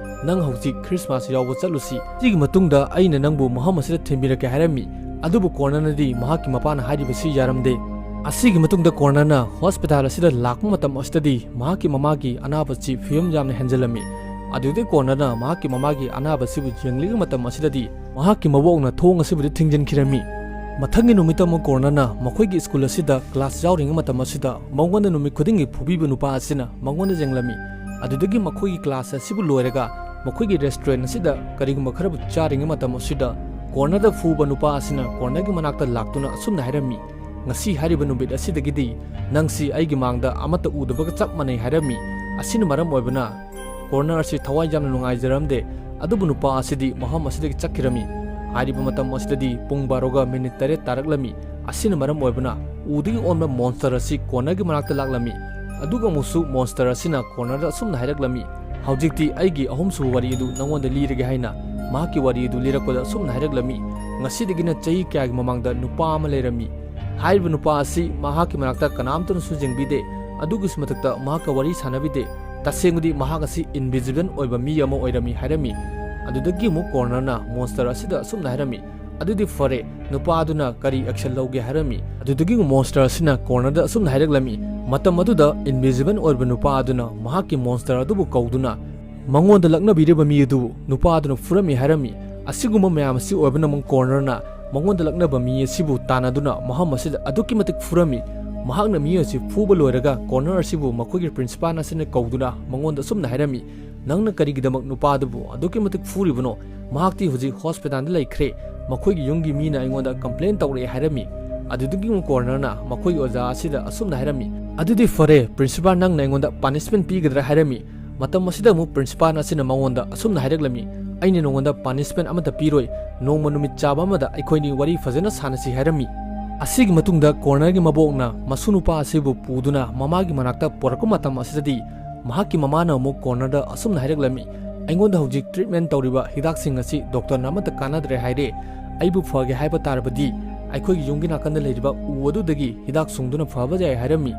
"ꯅꯪ ꯍꯧꯖꯤꯛ ꯈ꯭ꯔꯤꯁꯃꯥꯁ ꯌꯥꯎꯕ ꯆꯠꯂꯨꯁꯤ꯫ ꯁꯤꯒꯤ ꯃꯇꯨꯡꯗ ꯑꯩꯅ ꯅꯪꯕꯨ ꯃꯐꯝ ꯑꯁꯤꯗ ꯊꯤꯟꯕꯤꯔꯛꯀꯦ" ꯍꯥꯏꯔꯝꯃꯤ꯫ ꯑꯗꯨꯕꯨ ꯀꯣꯔꯅꯔꯅꯗꯤ ꯃꯍꯥꯛꯀꯤ ꯃꯄꯥꯅ ꯍꯥꯏꯔꯤꯕꯁꯤ ꯌꯥꯔꯝꯗꯦ꯫ ꯑꯁꯤꯒꯤ ꯃꯇꯨꯡꯗ ꯀꯣꯔꯅꯔꯅ ꯍꯣꯁꯄꯤꯇꯥꯜ ꯑꯁꯤꯗ ꯂꯥꯛꯄ ꯃꯇꯝ ꯑꯁꯤꯗꯗꯤ ꯃꯍꯥꯛꯀꯤ ꯃꯃꯥꯒꯤ ꯑꯅꯥꯕꯁꯤ ꯐꯤꯕꯝ ꯌꯥꯝꯅ ꯍꯦꯟꯖꯜꯂꯝꯃꯤ꯫ ꯑꯗꯨꯗꯒꯤ ꯀꯣꯔꯅꯔꯅ ꯃꯍꯥꯛꯀꯤ ꯃꯃꯥꯒꯤ ꯑꯅꯥꯕꯁꯤꯕꯨ ꯌꯦꯡꯂꯤꯉꯩ ꯃꯇꯝ ꯑꯁꯤꯗꯗꯤ ꯃꯍꯥꯛꯀꯤ ꯃꯕꯣꯛꯅ ꯊꯣꯡ ꯑꯁꯤꯕꯨꯗꯤ ꯊꯤꯡꯖꯤꯟꯈꯤꯔꯝꯃꯤ꯫ ꯃꯊꯪꯒꯤ ꯅꯨꯃꯤꯠꯇ ꯑꯃꯨꯛ ꯀꯣꯔꯅꯔꯅ ꯃꯈꯣꯏꯒꯤ ꯁ꯭ꯀꯨꯜ ꯑꯁꯤꯗ ꯀ꯭ꯂꯥꯁ ꯌꯥꯎꯔꯤꯉꯩ ꯃꯇꯝ ꯑꯁꯤꯗ ꯃꯉꯣꯟꯗ ꯅꯨꯃꯤꯠ ꯈꯨꯗꯤꯡꯒꯤ ꯐꯨꯕꯤꯕ ꯅꯨꯄꯥ ꯑꯁꯤꯅ ꯃꯉꯣꯟꯗ ꯌꯦꯡꯂꯝꯃꯤ꯫ ꯑꯗꯨꯗꯒꯤ ꯃꯈꯣꯏꯒꯤ ꯀ꯭ꯂꯥꯁ ꯑꯁꯤꯕꯨ ꯂꯣꯏꯔꯒ ꯃꯈꯣꯏꯒꯤ ꯔꯦꯁꯇꯨꯔꯦꯟ ꯑꯁꯤꯗ ꯀꯔꯤꯒꯨꯝꯕ ꯈꯔꯕꯨ ꯆꯥꯔꯤꯉꯩ ꯃꯇꯝ ꯑꯁꯤꯗ ꯀꯣꯔꯅꯔꯗ ꯐꯨꯕ ꯅꯨꯄꯥ ꯑꯁꯤꯅ ꯀꯣꯔꯅꯔꯒꯤ ꯃꯅꯥꯛꯇ ꯂꯥꯛꯇꯨꯅ ꯑꯁꯨꯝꯅ ꯍꯥꯏꯔꯝꯃꯤ, "ꯉꯁꯤ ꯍꯥꯏꯔꯤꯕ ꯅꯨꯃꯤꯠ ꯑꯁꯤꯗꯒꯤꯗꯤ ꯅꯪꯁꯤ ꯑꯩꯒꯤ ꯃꯥꯡꯗ ꯑꯃꯠꯇ ꯎꯗꯕꯒ ꯆꯞ ꯃꯥꯟꯅꯩ" ꯍꯥꯏꯔꯝꯃꯤ꯫ ꯑꯁꯤꯅ ꯃꯔꯝ ꯑꯣꯏꯕꯅ ꯀꯣꯔꯅꯔ ꯑꯁꯤ ꯊꯋꯥꯏ ꯌꯥꯝꯅ ꯅꯨꯡꯉꯥꯏꯖꯔꯝꯗꯦ꯫ ꯑꯗꯨꯕꯨ ꯅꯨꯄꯥ ꯑꯁꯤꯗꯤ ꯃꯐꯝ ꯑꯁꯤꯗꯒꯤ ꯆꯠꯈꯤꯔꯝꯃꯤ꯫ ꯍꯥꯏꯔꯤꯕ ꯃꯇꯝ ꯑꯁꯤꯗꯗꯤ ꯄꯨꯡ ꯕꯥꯔꯣꯒ ꯃꯤꯅꯤꯠ ꯇꯔꯦꯠ ꯇꯥꯔꯛꯂꯝꯃꯤ꯫ ꯑꯁꯤꯅ ꯃꯔꯝ ꯑꯣꯏꯕꯅ ꯎꯗꯒꯤ ꯑꯣꯟꯕ ꯃꯣꯟꯁꯇꯔ ꯑꯁꯤ ꯀꯣꯔꯅꯔꯒꯤ ꯃꯅꯥꯛꯇ ꯂꯥꯛꯂꯝꯃꯤ꯫ ꯑꯗꯨꯒ ꯑꯃꯨꯛꯁꯨ ꯃꯣꯟꯁꯇꯔ ꯑꯁꯤꯅ ꯀꯣꯔꯅꯔꯗ ꯑꯁꯨꯝꯅ ꯍꯥꯏꯔꯛꯂꯝꯃꯤ, "ꯍꯧꯖꯤꯛꯇꯤ ꯑꯩꯒꯤ ꯑꯍꯨꯝꯁꯨꯕ ꯋꯥꯔꯤ ꯑꯗꯨ ꯅꯉꯣꯟꯗ ꯂꯤꯔꯒꯦ" ꯍꯥꯏꯅ ꯃꯍꯥꯛꯀꯤ ꯋꯥꯔꯤ ꯑꯗꯨ ꯂꯤꯔꯛꯄꯗ ꯑꯁꯨꯝꯅ ꯍꯥꯏꯔꯛꯂꯝꯃꯤ, "ꯉꯁꯤꯗꯒꯤꯅ ꯆꯍꯤ ꯀꯌꯥꯒꯤ ꯃꯃꯥꯡꯗ ꯅꯨꯄꯥ ꯑꯃ ꯂꯩꯔꯝꯃꯤ꯫ ꯍꯥꯏꯔꯤꯕ ꯅꯨꯄꯥ ꯑꯁꯤ ꯃꯍꯥꯛꯀꯤ ꯃꯅꯥꯛꯇ ꯀꯅꯥꯝꯇꯅꯁꯨ ꯌꯦꯡꯕꯤꯗꯦ, ꯑꯗꯨꯒꯤꯁꯨ ꯃꯊꯛꯇ ꯃꯍꯥꯛꯀ ꯋꯥꯔꯤ ꯁꯥꯟꯅꯕꯤꯗꯦ꯫ ꯇꯁꯦꯡꯕꯗꯤ ꯃꯍꯥꯛ ꯑꯁꯤ ꯏꯟꯚꯤꯖꯤꯕꯜ ꯑꯣꯏꯕ ꯃꯤ ꯑꯃ ꯑꯣꯏꯔꯝꯃꯤ" ꯍꯥꯏꯔꯝꯃꯤ꯫ ꯑꯗꯨꯗꯒꯤ ꯑꯃꯨꯛ ꯀꯣꯔꯅꯔꯅ ꯃꯣꯟꯁꯇꯔ ꯑꯁꯤꯗ ꯑꯁꯨꯝꯅ ꯍꯥꯏꯔꯝꯃꯤ, "ꯑꯗꯨꯗꯤ ꯐꯔꯦ, ꯅꯨꯄꯥ ꯑꯗꯨꯅ ꯀꯔꯤ ꯑꯦꯛꯁꯟ ꯂꯧꯒꯦ?" ꯍꯥꯏꯔꯝꯃꯤ꯫ ꯑꯗꯨꯗꯒꯤ ꯑꯃꯨꯛ ꯃꯣꯟꯁꯇꯔ ꯑꯁꯤꯅ ꯀꯣꯔꯅꯔꯗ ꯑꯁꯨꯝꯅ ꯍꯥꯏꯔꯛꯂꯝꯃꯤ, ꯃꯇꯝ ꯑꯗꯨꯗ ꯏꯟꯚꯤꯖꯤꯕꯜ ꯑꯣꯏꯔꯕ ꯅꯨꯄꯥ ꯑꯗꯨꯅ ꯃꯍꯥꯛꯀꯤ ꯃꯣꯟꯁꯇꯔ ꯑꯗꯨꯕꯨ ꯀꯧꯗꯨꯅ ꯃꯉꯣꯟꯗ ꯂꯛꯅꯕꯤꯔꯤꯕ ꯃꯤ ꯑꯗꯨꯕꯨ ꯅꯨꯄꯥ ꯑꯗꯨꯅ ꯐꯨꯔꯝꯃꯤ ꯍꯥꯏꯔꯝꯃꯤ꯫ ꯑꯁꯤꯒꯨꯝꯕ ꯃꯌꯥꯝ ꯑꯁꯤ ꯑꯣꯏꯕꯅ ꯑꯃꯨꯛ ꯀꯣꯔꯅꯔꯅ ꯃꯉꯣꯟꯗ ꯂꯛꯅꯕ ꯃꯤ ꯑꯁꯤꯕꯨ ꯇꯥꯟꯅꯗꯨꯅ ꯃꯐꯝ ꯑꯁꯤꯗ ꯑꯗꯨꯛꯀꯤ ꯃꯇꯤꯛ ꯐꯨꯔꯝꯃꯤ꯫ ꯃꯍꯥꯛꯅ ꯃꯤ ꯑꯁꯤ ꯐꯨꯕ ꯂꯣꯏꯔꯒ ꯀꯣꯔꯅꯔ ꯑꯁꯤꯕꯨ ꯃꯈꯣꯏꯒꯤ ꯄ꯭ꯔꯤꯟꯁꯤꯄꯥꯜ ꯑꯁꯤꯅ ꯀꯧꯗꯨꯅ ꯃꯉꯣꯟꯗ ꯑꯁꯨꯝꯅ ꯍꯥꯏꯔꯝꯃꯤ, "ꯅꯪꯅ ꯀꯔꯤꯒꯤꯗꯃꯛ ꯅꯨꯄꯥ ꯑꯗꯨꯕꯨ ꯑꯗꯨꯛꯀꯤ ꯃꯇꯤꯛ ꯐꯨꯔꯤꯕꯅꯣ? ꯃꯍꯥꯛꯇꯤ ꯍꯧꯖꯤꯛ ꯍꯣꯁꯄꯤꯇꯥꯜꯗ ꯂꯩꯈ꯭ꯔꯦ꯫ ꯃꯈꯣꯏꯒꯤ ꯌꯨꯝꯒꯤ ꯃꯤꯅ ꯑꯩꯉꯣꯟꯗ ꯀꯝꯄ꯭ꯂꯦꯟ ꯇꯧꯔꯛꯑꯦ" ꯍꯥꯏꯔꯝꯃꯤ꯫ ꯑꯗꯨꯗꯒꯤ ꯑꯃꯨꯛ ꯀꯣꯔꯅꯔꯅ ꯃꯈꯣꯏꯒꯤ ꯑꯣꯖꯥ ꯑꯁꯤꯗ ꯑꯁꯨꯝꯅ ꯍꯥꯏꯔꯝꯃꯤ, "ꯑꯗꯨꯗꯤ ꯐꯔꯦ, ꯄ꯭ꯔꯤꯟꯁꯤꯄꯥꯜ ꯅꯪꯅ ꯑꯩꯉꯣꯟꯗ ꯄꯥꯅꯤꯁꯃꯦꯟ ꯄꯤꯒꯗ꯭ꯔꯥ?" ꯍꯥꯏꯔꯝꯃꯤ꯫ ꯃꯇꯝ ꯑꯁꯤꯗ ꯑꯃꯨꯛ ꯄ꯭ꯔꯤꯟꯁꯤꯄꯥꯜ ꯑꯁꯤꯅ ꯃꯉꯣꯟꯗ ꯑꯁꯨꯝꯅ ꯍꯥꯏꯔꯛꯂꯝꯃꯤ, "ꯑꯩꯅ ꯅꯉꯣꯟꯗ ꯄꯥꯅꯤꯁꯃꯦꯟ ꯑꯃꯠꯇ ꯄꯤꯔꯣꯏ꯫ ꯅꯣꯡꯃ ꯅꯨꯃꯤꯠ ꯆꯥꯕ ꯑꯃꯗ ꯑꯩꯈꯣꯏꯅꯤ ꯋꯥꯔꯤ ꯐꯖꯅ ꯁꯥꯟꯅꯁꯤ" ꯍꯥꯏꯔꯝꯃꯤ꯫ ꯑꯁꯤꯒꯤ ꯃꯇꯨꯡꯗ ꯀꯣꯔꯅꯔꯒꯤ ꯃꯕꯣꯛꯅ ꯃꯁꯨ ꯅꯨꯄꯥ ꯑꯁꯤꯕꯨ ꯄꯨꯗꯨꯅ ꯃꯃꯥꯒꯤ ꯃꯅꯥꯛꯇ ꯄꯨꯔꯛꯄ ꯃꯇꯝ ꯑꯁꯤꯗꯗꯤ ꯃꯍꯥꯛꯀꯤ ꯃꯃꯥꯅ ꯑꯃꯨꯛ ꯀꯣꯔꯅꯔꯗ ꯑꯁꯨꯝꯅ ꯍꯥꯏꯔꯛꯂꯝꯃꯤ, "ꯑꯩꯉꯣꯟꯗ ꯍꯧꯖꯤꯛ ꯇ꯭ꯔꯤꯠꯃꯦꯟ ꯇꯧꯔꯤꯕ ꯍꯤꯗꯥꯛꯁꯤꯡ ꯑꯁꯤ ꯗꯣꯛꯇꯔꯅ ꯑꯃꯠꯇ ꯀꯥꯟꯅꯗ꯭ꯔꯦ ꯍꯥꯏꯔꯦ꯫ ꯑꯩꯕꯨ ꯐꯒꯦ ꯍꯥꯏꯕ ꯇꯥꯔꯕꯗꯤ ꯑꯩꯈꯣꯏꯒꯤ ꯌꯨꯝꯒꯤ ꯅꯥꯀꯟꯗ ꯂꯩꯔꯤꯕ ꯎ ꯑꯗꯨꯗꯒꯤ ꯍꯤꯗꯥꯛ ꯁꯨꯡꯗꯨꯅ ꯐꯕ ꯌꯥꯏ" ꯍꯥꯏꯔꯝꯃꯤ꯫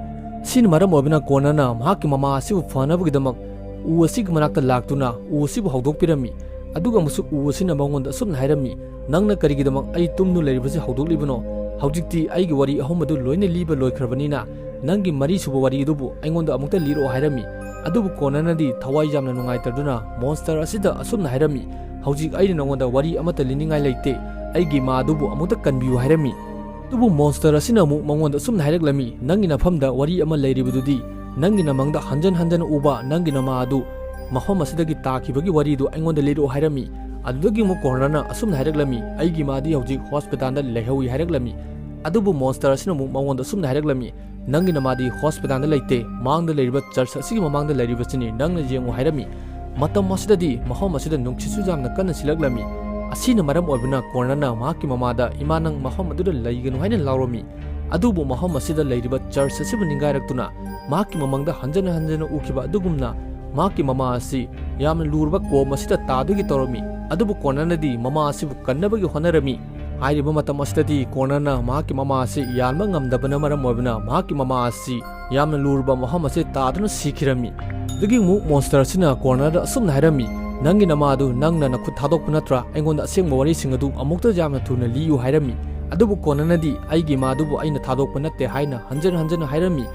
ꯑꯁꯤꯅ ꯃꯔꯝ ꯑꯣꯏꯕꯅ ꯀꯣꯔꯅꯔꯅ ꯃꯍꯥꯛꯀꯤ ꯃꯃꯥ ꯑꯁꯤꯕꯨ ꯐꯅꯕꯒꯤꯗꯃꯛ ꯎ ꯑꯁꯤꯒꯤ ꯃꯅꯥꯛꯇ ꯂꯥꯛꯇꯨꯅ ꯎ ꯑꯁꯤꯕꯨ ꯍꯧꯗꯣꯛꯄꯤꯔꯝꯃꯤ꯫ ꯑꯗꯨꯒ ꯑꯃꯨꯛꯁꯨ ꯎ ꯑꯁꯤꯅ ꯃꯉꯣꯟꯗ ꯑꯁꯨꯝꯅ ꯍꯥꯏꯔꯝꯃꯤ, "ꯅꯪꯅ ꯀꯔꯤꯒꯤꯗꯃꯛ ꯑꯩ ꯇꯨꯝꯗꯨꯅ ꯂꯩꯔꯤꯕꯁꯤ ꯍꯧꯗꯣꯛꯂꯤꯕꯅꯣ? ꯍꯧꯖꯤꯛꯇꯤ ꯑꯩꯒꯤ ꯋꯥꯔꯤ ꯑꯍꯨꯝ ꯑꯗꯨ ꯂꯣꯏꯅ ꯂꯤꯕ ꯂꯣꯏꯈ꯭ꯔꯕꯅꯤꯅ ꯅꯪꯒꯤ ꯃꯔꯤꯁꯨꯕ ꯋꯥꯔꯤ ꯑꯗꯨꯕꯨ ꯑꯩꯉꯣꯟꯗ ꯑꯃꯨꯛꯇ ꯂꯤꯔꯛꯑꯣ" ꯍꯥꯏꯔꯝꯃꯤ꯫ ꯑꯗꯨꯕꯨ ꯀꯣꯔꯅꯔꯅꯗꯤ ꯊꯋꯥꯏ ꯌꯥꯝꯅ ꯅꯨꯡꯉꯥꯏꯇꯗꯨꯅ ꯃꯣꯟꯁꯇꯔ ꯑꯁꯤꯗ ꯑꯁꯨꯝꯅ ꯍꯥꯏꯔꯝꯃꯤ, "ꯍꯧꯖꯤꯛ ꯑꯩꯅ ꯅꯉꯣꯟꯗ ꯋꯥꯔꯤ ꯑꯃꯠꯇ ꯂꯤꯅꯤꯡꯉꯥꯏ ꯂꯩꯇꯦ꯫ ꯑꯩꯒꯤ ꯏꯃꯥ ꯑꯗꯨꯕꯨ ꯑꯃꯨꯛꯇ ꯀꯟꯕꯤꯌꯨ" ꯍꯥꯏꯔꯝꯃꯤ꯫ ꯑꯗꯨꯕꯨ ꯃꯣꯟꯁꯇꯔ ꯑꯁꯤꯅ ꯑꯃꯨꯛ ꯃꯉꯣꯟꯗ ꯑꯁꯨꯝꯅ ꯍꯥꯏꯔꯛꯂꯝꯃꯤ, "ꯅꯪꯒꯤ ꯅꯐꯝꯗ ꯋꯥꯔꯤ ꯑꯃ ꯂꯩꯔꯤꯕꯗꯨꯗꯤ ꯅꯪꯒꯤ ꯅꯃꯪꯗ ꯍꯟꯖꯟ ꯍꯟꯖꯟ ꯎꯕ ꯅꯪꯒꯤ ꯅꯃꯥ ꯑꯗꯨ ꯃꯐꯝ ꯑꯁꯤꯗꯒꯤ ꯇꯥꯈꯤꯕꯒꯤ ꯋꯥꯔꯤꯗꯨ ꯑꯩꯉꯣꯟꯗ ꯂꯤꯔꯛꯑꯣ" ꯍꯥꯏꯔꯝꯃꯤ꯫ ꯑꯗꯨꯗꯒꯤ ꯑꯃꯨꯛ ꯀꯣꯔꯅꯔꯅ ꯑꯁꯨꯝꯅ ꯍꯥꯏꯔꯛꯂꯝꯃꯤ, "ꯑꯩꯒꯤ ꯏꯃꯥꯗꯤ ꯍꯧꯖꯤꯛ ꯍꯣꯁꯄꯤꯇꯥꯜꯗ ꯂꯩꯍꯧꯏ" ꯍꯥꯏꯔꯛꯂꯝꯃꯤ꯫ ꯑꯗꯨꯕꯨ ꯃꯣꯟꯁꯇꯔ ꯑꯁꯤꯅ ꯑꯃꯨꯛ ꯃꯉꯣꯟꯗ ꯑꯁꯨꯝꯅ ꯍꯥꯏꯔꯛꯂꯝꯃꯤ, "ꯅꯪꯒꯤ ꯅꯃꯥꯗꯤ ꯍꯣꯁꯄꯤꯇꯥꯜꯗ ꯂꯩꯇꯦ, ꯃꯥꯡꯗ ꯂꯩꯔꯤꯕ ꯆꯔꯆ ꯑꯁꯤꯒꯤ ꯃꯃꯥꯡꯗ ꯂꯩꯔꯤꯕꯁꯤꯅꯤ, ꯅꯪꯅ ꯌꯦꯡꯉꯨ" ꯍꯥꯏꯔꯝꯃꯤ꯫ ꯃꯇꯝ ꯑꯁꯤꯗꯗꯤ ꯃꯐꯝ ꯑꯁꯤꯗ ꯅꯨꯡꯁꯤꯠꯁꯨ ꯌꯥꯝꯅ ꯀꯟꯅ ꯁꯤꯜꯂꯛꯂꯝꯃꯤ꯫ ꯑꯁꯤꯅ ꯃꯔꯝ ꯑꯣꯏꯕꯅ ꯀꯣꯔꯅꯔꯅ ꯃꯍꯥꯛꯀꯤ ꯃꯃꯥꯗ, "ꯏꯃꯥ, ꯅꯪ ꯃꯐꯝ ꯑꯗꯨꯗ ꯂꯩꯒꯅꯨ" ꯍꯥꯏꯅ ꯂꯥꯎꯔꯝꯃꯤ꯫ ꯑꯗꯨꯕꯨ ꯃꯐꯝ ꯑꯁꯤꯗ ꯂꯩꯔꯤꯕ ꯆꯔꯆ ꯑꯁꯤꯕꯨ ꯅꯤꯡꯒꯥꯏꯔꯛꯇꯨꯅ ꯃꯍꯥꯛꯀꯤ ꯃꯃꯥꯡꯗ ꯍꯟꯖꯟ ꯍꯟꯖꯟꯅ ꯎꯈꯤꯕ ꯑꯗꯨꯒꯨꯝꯅ ꯃꯍꯥꯛꯀꯤ ꯃꯃꯥ ꯑꯁꯤ ꯌꯥꯝꯅ ꯂꯨꯔꯕ ꯀꯣꯝ ꯑꯁꯤꯗ ꯇꯥꯗꯨꯒꯤ ꯇꯧꯔꯝꯃꯤ꯫ ꯑꯗꯨꯕꯨ ꯀꯣꯔꯅꯔꯅꯗꯤ ꯃꯃꯥ ꯑꯁꯤꯕꯨ ꯀꯟꯅꯕꯒꯤ ꯍꯣꯠꯅꯔꯝꯃꯤ꯫ ꯍꯥꯏꯔꯤꯕ ꯃꯇꯝ ꯑꯁꯤꯗꯗꯤ ꯀꯣꯔꯅꯔꯅ ꯃꯍꯥꯛꯀꯤ ꯃꯃꯥ ꯑꯁꯤ ꯌꯥꯟꯕ ꯉꯝꯗꯕꯅ ꯃꯔꯝ ꯑꯣꯏꯕꯅ ꯃꯍꯥꯛꯀꯤ ꯃꯃꯥ ꯑꯁꯤ ꯌꯥꯝꯅ ꯂꯨꯔꯕ ꯃꯐꯝ ꯑꯁꯤ ꯇꯥꯗꯨꯅ ꯁꯤꯈꯤꯔꯝꯃꯤ꯫ ꯑꯗꯨꯗꯒꯤ ꯑꯃꯨꯛ ꯃꯣꯟꯁꯇꯔ ꯑꯁꯤꯅ ꯀꯣꯔꯅꯔꯗ ꯑꯁꯨꯝꯅ ꯍꯥꯏꯔꯝꯃꯤ, "ꯅꯪꯒꯤ ꯅꯃꯥ ꯑꯗꯨ ꯅꯪꯅ ꯅꯈꯨꯠ ꯊꯥꯗꯣꯛꯄ ꯅꯠꯇ꯭ꯔꯥ? ꯑꯩꯉꯣꯟꯗ ꯑꯁꯦꯡꯕ ꯋꯥꯔꯤꯁꯤꯡ ꯑꯗꯨ ꯑꯃꯨꯛꯇ ꯌꯥꯝꯅ ꯊꯨꯅ ꯂꯤꯌꯨ" ꯍꯥꯏꯔꯝꯃꯤ꯫ ꯑꯗꯨꯕꯨ ꯀꯣꯔꯅꯔꯅꯗꯤ, "ꯑꯩꯒꯤ ꯏꯃꯥ ꯑꯗꯨꯕꯨ ꯑꯩꯅ ꯊꯥꯗꯣꯛꯄ ꯅꯠꯇꯦ" ꯍꯥꯏꯅ ꯍꯟꯖꯟ ꯍꯟꯖꯟꯅ ꯍꯥꯏꯔꯝꯃꯤ꯫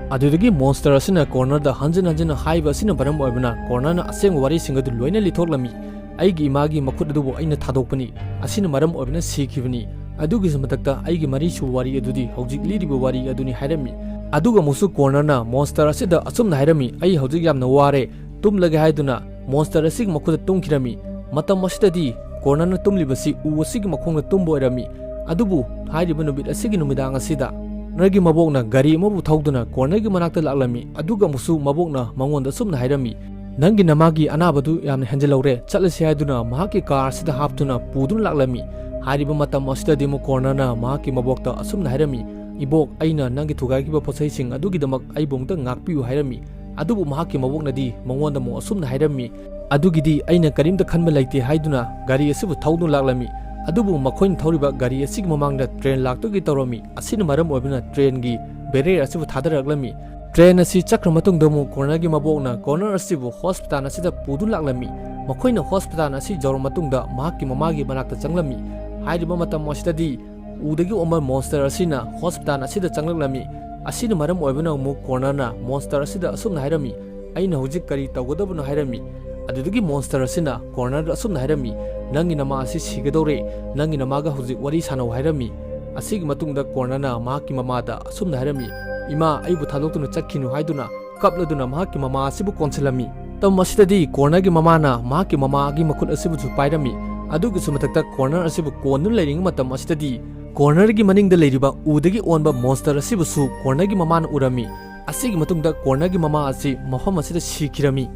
ꯑꯗꯨꯗꯒꯤ ꯃꯣꯟꯁꯇꯔ ꯑꯁꯤꯅ ꯀꯣꯔꯅꯔꯗ ꯍꯟꯖꯟ ꯍꯟꯖꯟꯅ ꯍꯥꯏꯕ ꯑꯁꯤꯅ ꯃꯔꯝ ꯑꯣꯏꯕꯅ ꯀꯣꯔꯅꯔꯅ ꯑꯁꯦꯡꯕ ꯋꯥꯔꯤꯁꯤꯡ ꯑꯗꯨ ꯂꯣꯏꯅ ꯂꯤꯊꯣꯛꯂꯝꯃꯤ꯫ "ꯑꯩꯒꯤ ꯏꯃꯥꯒꯤ ꯃꯈꯨꯠ ꯑꯗꯨꯕꯨ ꯑꯩꯅ ꯊꯥꯗꯣꯛꯄꯅꯤ, ꯑꯁꯤꯅ ꯃꯔꯝ ꯑꯣꯏꯕꯅ ꯁꯤꯈꯤꯕꯅꯤ꯫ ꯑꯗꯨꯒꯤꯁꯨ ꯃꯊꯛꯇ ꯑꯩꯒꯤ ꯃꯔꯤꯁꯨꯕ ꯋꯥꯔꯤ ꯑꯗꯨꯗꯤ ꯍꯧꯖꯤꯛ ꯂꯤꯔꯤꯕ ꯋꯥꯔꯤ ꯑꯗꯨꯅꯤ" ꯍꯥꯏꯔꯝꯃꯤ꯫ ꯑꯗꯨꯒ ꯑꯃꯨꯛꯁꯨ ꯀꯣꯔꯅꯔꯅ ꯃꯣꯟꯁꯇꯔ ꯑꯁꯤꯗ ꯑꯁꯨꯝꯅ ꯍꯥꯏꯔꯝꯃꯤ, "ꯑꯩ ꯍꯧꯖꯤꯛ ꯌꯥꯝꯅ ꯋꯥꯔꯦ, ꯇꯨꯝꯂꯒꯦ" ꯍꯥꯏꯗꯨꯅ ꯃꯣꯟꯁꯇꯔ ꯑꯁꯤꯒꯤ ꯃꯈꯨꯠꯇ ꯇꯨꯝꯈꯤꯔꯝꯃꯤ꯫ ꯃꯇꯝ ꯑꯁꯤꯗꯗꯤ ꯀꯣꯔꯅꯔꯅ ꯇꯨꯝꯂꯤꯕꯁꯤ ꯎ ꯑꯁꯤꯒꯤ ꯃꯈꯣꯡꯗ ꯇꯨꯝꯕ ꯑꯣꯏꯔꯝꯃꯤ꯫ ꯑꯗꯨꯕꯨ ꯍꯥꯏꯔꯤꯕ ꯅꯨꯃꯤꯠ ꯑꯁꯤꯒꯤ ꯅꯨꯃꯤꯗꯥꯡ ꯑꯁꯤꯗ ꯀꯣꯔꯅꯔꯒꯤ ꯃꯕꯣꯛꯅ ꯒꯥꯔꯤ ꯑꯃꯕꯨ ꯊꯧꯗꯨꯅ ꯀꯣꯔꯅꯔꯒꯤ ꯃꯅꯥꯛꯇ ꯂꯥꯛꯂꯝꯃꯤ꯫ ꯑꯗꯨꯒ ꯑꯃꯨꯛꯁꯨ ꯃꯕꯣꯛꯅ ꯃꯉꯣꯟꯗ ꯑꯁꯨꯝꯅ ꯍꯥꯏꯔꯝꯃꯤ, "ꯅꯪꯒꯤ ꯅꯃꯥꯒꯤ ꯑꯅꯥꯕꯗꯨ ꯌꯥꯝꯅ ꯍꯦꯟꯖꯤꯜꯍꯧꯔꯦ, ꯆꯠꯂꯁꯤ" ꯍꯥꯏꯗꯨꯅ ꯃꯍꯥꯛꯀꯤ ꯀꯥꯔ ꯑꯁꯤꯗ ꯍꯥꯞꯇꯨꯅ ꯄꯨꯗꯨꯅ ꯂꯥꯛꯂꯝꯃꯤ꯫ ꯍꯥꯏꯔꯤꯕ ꯃꯇꯝ ꯑꯁꯤꯗꯗꯤ ꯑꯃꯨꯛ ꯀꯣꯔꯅꯔꯅ ꯃꯍꯥꯛꯀꯤ ꯃꯕꯣꯛꯇ ꯑꯁꯨꯝꯅ ꯍꯥꯏꯔꯝꯃꯤ, "ꯏꯕꯣꯛ, ꯑꯩꯅ ꯅꯪꯒꯤ ꯊꯨꯒꯥꯏꯈꯤꯕ ꯄꯣꯠꯆꯩꯁꯤꯡ ꯑꯗꯨꯒꯤꯗꯃꯛ ꯑꯩꯕꯨ ꯑꯃꯨꯛꯇ ꯉꯥꯛꯄꯤꯌꯨ" ꯍꯥꯏꯔꯝꯃꯤ꯫ ꯑꯗꯨꯕꯨ ꯃꯍꯥꯛꯀꯤ ꯃꯕꯣꯛꯅꯗꯤ ꯃꯉꯣꯟꯗ ꯑꯃꯨꯛ ꯑꯁꯨꯝꯅ ꯍꯥꯏꯔꯝꯃꯤ, "ꯑꯗꯨꯒꯤꯗꯤ ꯑꯩꯅ ꯀꯔꯤꯝꯇ ꯈꯟꯕ ꯂꯩꯇꯦ" ꯍꯥꯏꯗꯨꯅ ꯒꯥꯔꯤ ꯑꯁꯤꯕꯨ ꯊꯧꯗꯨꯅ ꯂꯥꯛꯂꯝꯃꯤ꯫ ꯑꯗꯨꯕꯨ ꯃꯈꯣꯏꯅ ꯊꯧꯔꯤꯕ ꯒꯥꯔꯤ ꯑꯁꯤꯒꯤ ꯃꯃꯥꯡꯗ ꯇ꯭ꯔꯦꯟ ꯂꯥꯛꯇꯨꯒꯤ ꯇꯧꯔꯝꯃꯤ꯫ ꯑꯁꯤꯅ ꯃꯔꯝ ꯑꯣꯏꯕꯅ ꯇ꯭ꯔꯦꯟꯒꯤ ꯕꯦꯔꯤꯌꯔ ꯑꯁꯤꯕꯨ ꯊꯥꯗꯔꯛꯂꯝꯃꯤ꯫ ꯇ꯭ꯔꯦꯟ ꯑꯁꯤ ꯆꯠꯈ꯭ꯔ ꯃꯇꯨꯡꯗ ꯑꯃꯨꯛ ꯀꯣꯔꯅꯔꯒꯤ ꯃꯕꯣꯛꯅ ꯀꯣꯔꯅꯔ ꯑꯁꯤꯕꯨ ꯍꯣꯁꯄꯤꯇꯥꯜ ꯑꯁꯤꯗ ꯄꯨꯗꯨꯅ ꯂꯥꯛꯂꯝꯃꯤ꯫ ꯃꯈꯣꯏꯅ ꯍꯣꯁꯄꯤꯇꯥꯜ ꯑꯁꯤ ꯌꯧꯔ ꯃꯇꯨꯡꯗ ꯃꯍꯥꯛꯀꯤ ꯃꯃꯥꯒꯤ ꯃꯅꯥꯛꯇ ꯆꯪꯂꯝꯃꯤ꯫ ꯍꯥꯏꯔꯤꯕ ꯃꯇꯝ ꯑꯁꯤꯗꯗꯤ ꯎꯗꯒꯤ ꯑꯣꯟꯕ ꯃꯣꯟꯁꯇꯔ ꯑꯁꯤꯅ ꯍꯣꯁꯄꯤꯇꯥꯜ ꯑꯁꯤꯗ ꯆꯪꯂꯛꯂꯝꯃꯤ꯫ ꯑꯁꯤꯅ ꯃꯔꯝ ꯑꯣꯏꯕꯅ ꯑꯃꯨꯛ ꯀꯣꯔꯅꯔꯅ ꯃꯣꯟꯁꯇꯔ ꯑꯁꯤꯗ ꯑꯁꯨꯝꯅ ꯍꯥꯏꯔꯝꯃꯤ, "ꯑꯩꯅ ꯍꯧꯖꯤꯛ ꯀꯔꯤ ꯇꯧꯒꯗꯕꯅꯣ?" ꯍꯥꯏꯔꯝꯃꯤ꯫ ꯑꯗꯨꯗꯒꯤ ꯃꯣꯟꯁꯇꯔ ꯑꯁꯤꯅ ꯀꯣꯔꯅꯔꯗ ꯑꯁꯨꯝꯅ ꯍꯥꯏꯔꯝꯃꯤ, "ꯅꯪꯒꯤ ꯅꯃꯥ ꯑꯁꯤ ꯁꯤꯒꯗꯧꯔꯦ, ꯅꯪꯒꯤ ꯅꯃꯥꯒ ꯍꯧꯖꯤꯛ ꯋꯥꯔꯤ ꯁꯥꯟꯅꯧ" ꯍꯥꯏꯔꯝꯃꯤ꯫ ꯑꯁꯤꯒꯤ ꯃꯇꯨꯡꯗ ꯀꯣꯔꯅꯔꯅ ꯃꯍꯥꯛꯀꯤ ꯃꯃꯥꯗ ꯑꯁꯨꯝꯅ ꯍꯥꯏꯔꯝꯃꯤ, "ꯏꯃꯥ, ꯑꯩꯕꯨ ꯊꯥꯗꯣꯛꯇꯨꯅ ꯆꯠꯈꯤꯅꯨ" ꯍꯥꯏꯗꯨꯅ ꯀꯞꯂꯗꯨꯅ ꯃꯍꯥꯛꯀꯤ ꯃꯃꯥ ꯑꯁꯤꯕꯨ ꯀꯣꯟꯁꯤꯜꯂꯝꯃꯤ꯫ ꯃꯇꯝ ꯑꯁꯤꯗꯗꯤ ꯀꯣꯔꯅꯔꯒꯤ ꯃꯃꯥꯅ ꯃꯍꯥꯛꯀꯤ ꯃꯃꯥꯒꯤ ꯃꯈꯨꯠ ꯑꯁꯤꯕꯨꯁꯨ ꯄꯥꯏꯔꯝꯃꯤ꯫ ꯑꯗꯨꯒꯤꯁꯨ ꯃꯊꯛꯇ ꯀꯣꯔꯅꯔ ꯑꯁꯤꯕꯨ ꯀꯣꯟꯗꯨꯅ ꯂꯩꯔꯤꯉꯩ ꯃꯇꯝ ꯑꯁꯤꯗꯗꯤ ꯀꯣꯔꯅꯔꯒꯤ ꯃꯅꯤꯡꯗ ꯂꯩꯔꯤꯕ ꯎꯗꯒꯤ ꯑꯣꯟꯕ ꯃꯣꯟꯁꯇꯔ ꯑꯁꯤꯕꯨꯁꯨ ꯀꯣꯔꯅꯔꯒꯤ ꯃꯃꯥꯅ ꯎꯔꯝꯃꯤ꯫ ꯑꯁꯤꯒꯤ ꯃꯇꯨꯡꯗ ꯀꯣꯔꯅꯔꯒꯤ ꯃꯃꯥ ꯑꯁꯤ ꯃꯐꯝ ꯑꯁꯤꯗ ꯁꯤꯈꯤꯔꯝꯃꯤ꯫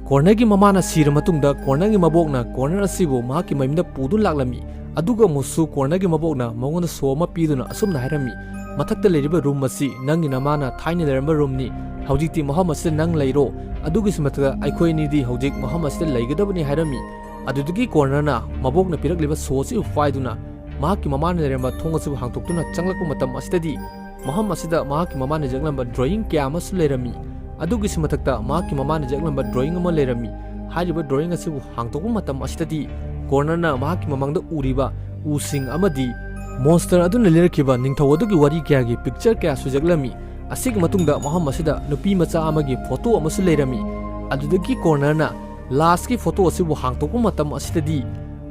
ꯀꯣꯔꯅꯔꯒꯤ ꯃꯃꯥꯅ ꯁꯤꯔ ꯃꯇꯨꯡꯗ ꯀꯣꯔꯅꯔꯒꯤ ꯃꯕꯣꯛꯅ ꯀꯣꯔꯅꯔ ꯑꯁꯤꯕꯨ ꯃꯍꯥꯛꯀꯤ ꯃꯌꯨꯝꯗ ꯄꯨꯗꯨꯅ ꯂꯥꯛꯂꯝꯃꯤ꯫ ꯑꯗꯨꯒ ꯑꯃꯨꯛꯁꯨ ꯀꯣꯔꯅꯔꯒꯤ ꯃꯕꯣꯛꯅ ꯃꯉꯣꯟꯗ ꯁꯣ ꯑꯃ ꯄꯤꯗꯨꯅ ꯑꯁꯨꯝꯅ ꯍꯥꯏꯔꯝꯃꯤ, "ꯃꯊꯛꯇ ꯂꯩꯔꯤꯕ ꯔꯨꯝ ꯑꯁꯤ ꯅꯪꯒꯤ ꯅꯃꯥꯅ ꯊꯥꯏꯅ ꯂꯩꯔꯝꯕ ꯔꯨꯝꯅꯤ꯫ ꯍꯧꯖꯤꯛꯇꯤ ꯃꯐꯝ ꯑꯁꯤꯗ ꯅꯪ ꯂꯩꯔꯣ꯫ ꯑꯗꯨꯒꯤꯁꯨ ꯃꯊꯛꯇ ꯑꯩꯈꯣꯏ ꯑꯅꯤꯗꯤ ꯍꯧꯖꯤꯛ ꯃꯐꯝ ꯑꯁꯤꯗ ꯂꯩꯒꯗꯕꯅꯤ" ꯍꯥꯏꯔꯝꯃꯤ꯫ ꯑꯗꯨꯗꯒꯤ ꯀꯣꯔꯅꯔꯅ ꯃꯕꯣꯛꯅ ꯄꯤꯔꯛꯂꯤꯕ ꯁꯣ ꯑꯁꯤꯕꯨ ꯄꯥꯏꯗꯨꯅ ꯃꯍꯥꯛꯀꯤ ꯃꯃꯥꯅ ꯂꯩꯔꯝꯕ ꯊꯣꯡ ꯑꯁꯤꯕꯨ ꯍꯥꯡꯗꯣꯛꯇꯨꯅ ꯆꯪꯂꯛꯄ ꯃꯇꯝ ꯑꯁꯤꯗꯗꯤ ꯃꯐꯝ ꯑꯁꯤꯗ ꯃꯍꯥꯛꯀꯤ ꯃꯃꯥꯅ ꯌꯦꯛꯂꯝꯕ ꯗ꯭ꯔꯣꯌꯤꯡ ꯀꯌꯥ ꯑꯃꯁꯨ ꯂꯩꯔꯝꯃꯤ꯫ ꯑꯗꯨꯒꯤꯁꯨ ꯃꯊꯛꯇ ꯃꯍꯥꯛꯀꯤ ꯃꯃꯥꯅ ꯌꯦꯛꯂꯝꯕ ꯗ꯭ꯔꯣꯌꯤꯡ ꯑꯃ ꯂꯩꯔꯝꯃꯤ꯫ ꯍꯥꯏꯔꯤꯕ ꯗ꯭ꯔꯣꯌꯤꯡ ꯑꯁꯤꯕꯨ ꯍꯥꯡꯗꯣꯛꯄ ꯃꯇꯝ ꯑꯁꯤꯗꯗꯤ ꯀꯣꯔꯅꯔꯅ ꯃꯍꯥꯛꯀꯤ ꯃꯃꯥꯡꯗ ꯎꯔꯤꯕ ꯎꯁꯤꯡ ꯑꯃꯗꯤ ꯃꯣꯟꯁꯇꯔ ꯑꯗꯨꯅ ꯂꯩꯔꯛꯈꯤꯕ ꯅꯤꯡꯊꯧ ꯑꯗꯨꯒꯤ ꯋꯥꯔꯤ ꯀꯌꯥꯒꯤ ꯄꯤꯛꯆꯔ ꯀꯌꯥꯁꯨ ꯌꯦꯛꯂꯝꯃꯤ꯫ ꯑꯁꯤꯒꯤ ꯃꯇꯨꯡꯗ ꯃꯐꯝ ꯑꯁꯤꯗ ꯅꯨꯄꯤ ꯃꯆꯥ ꯑꯃꯒꯤ ꯐꯣꯇꯣ ꯑꯃꯁꯨ ꯂꯩꯔꯝꯃꯤ꯫ ꯑꯗꯨꯗꯒꯤ ꯀꯣꯔꯅꯔꯅ ꯂꯥꯁꯀꯤ ꯐꯣꯇꯣ ꯑꯁꯤꯕꯨ ꯍꯥꯡꯗꯣꯛꯄ ꯃꯇꯝ ꯑꯁꯤꯗꯗꯤ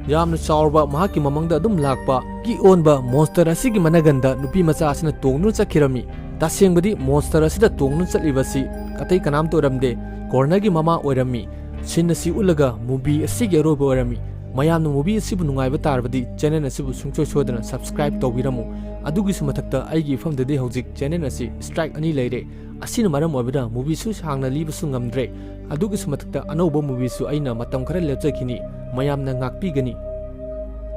ꯌꯥꯝꯅ ꯆꯥꯎꯔꯕ ꯃꯍꯥꯛꯀꯤ ꯃꯃꯥꯡꯗ ꯑꯗꯨꯝ ꯂꯥꯛꯄ ꯀꯤ ꯑꯣꯟꯕ ꯃꯣꯟꯁꯇꯔ ꯑꯁꯤꯒꯤ ꯃꯅꯒꯟꯗ ꯅꯨꯄꯤ ꯃꯆꯥ ꯑꯁꯤꯅ ꯇꯣꯡꯗꯨꯅ ꯆꯠꯈꯤꯔꯝꯃꯤ꯫ ꯇꯁꯦꯡꯕꯗꯤ ꯃꯣꯟꯁꯇꯔ ꯑꯁꯤꯗ ꯇꯣꯡꯗꯨꯅ ꯆꯠꯂꯤꯕꯁꯤ ꯑꯇꯩ ꯀꯅꯥꯝꯇ ꯑꯣꯏꯔꯝꯗꯦ, ꯀꯣꯔꯅꯔꯒꯤ ꯃꯃꯥ ꯑꯣꯏꯔꯝꯃꯤ꯫ ꯁꯤꯟ ꯑꯁꯤ ꯎꯠꯂꯒ ꯃꯨꯚꯤ ꯑꯁꯤꯒꯤ ꯑꯔꯣꯏꯕ ꯑꯣꯏꯔꯝꯃꯤ꯫ ꯃꯌꯥꯝꯅ ꯃꯨꯚꯤ ꯑꯁꯤꯕꯨ ꯅꯨꯡꯉꯥꯏꯕ ꯇꯥꯔꯕꯗꯤ ꯆꯦꯅꯦꯜ ꯑꯁꯤꯕꯨ ꯁꯨꯡꯁꯣꯏ ꯁꯣꯏꯗꯅ ꯁꯕꯁꯀ꯭ꯔꯥꯏꯕ ꯇꯧꯕꯤꯔꯝꯃꯨ꯫ ꯑꯗꯨꯒꯤꯁꯨ ꯃꯊꯛꯇ ꯑꯩꯒꯤ ꯏꯐꯝꯗꯗꯤ ꯍꯧꯖꯤꯛ ꯆꯦꯅꯦꯜ ꯑꯁꯤ ꯁ꯭ꯇ꯭ꯔꯥꯏꯛ ꯑꯅꯤ ꯂꯩꯔꯦ꯫ ꯑꯁꯤꯅ ꯃꯔꯝ ꯑꯣꯏꯕꯅ ꯃꯨꯚꯤꯁꯨ ꯁꯥꯡꯅ ꯂꯤꯕꯁꯨ ꯉꯝꯗ꯭ꯔꯦ꯫ ꯑꯗꯨꯒꯤꯁꯨ ꯃꯊꯛꯇ ꯑꯅꯧꯕ ꯃꯨꯚꯤꯁꯨ ꯑꯩꯅ ꯃꯇꯝ ꯈꯔ ꯂꯦꯞꯆꯈꯤꯅꯤ꯫ ꯃꯌꯥꯝꯅ ꯉꯥꯛꯄꯤꯒꯅꯤ꯫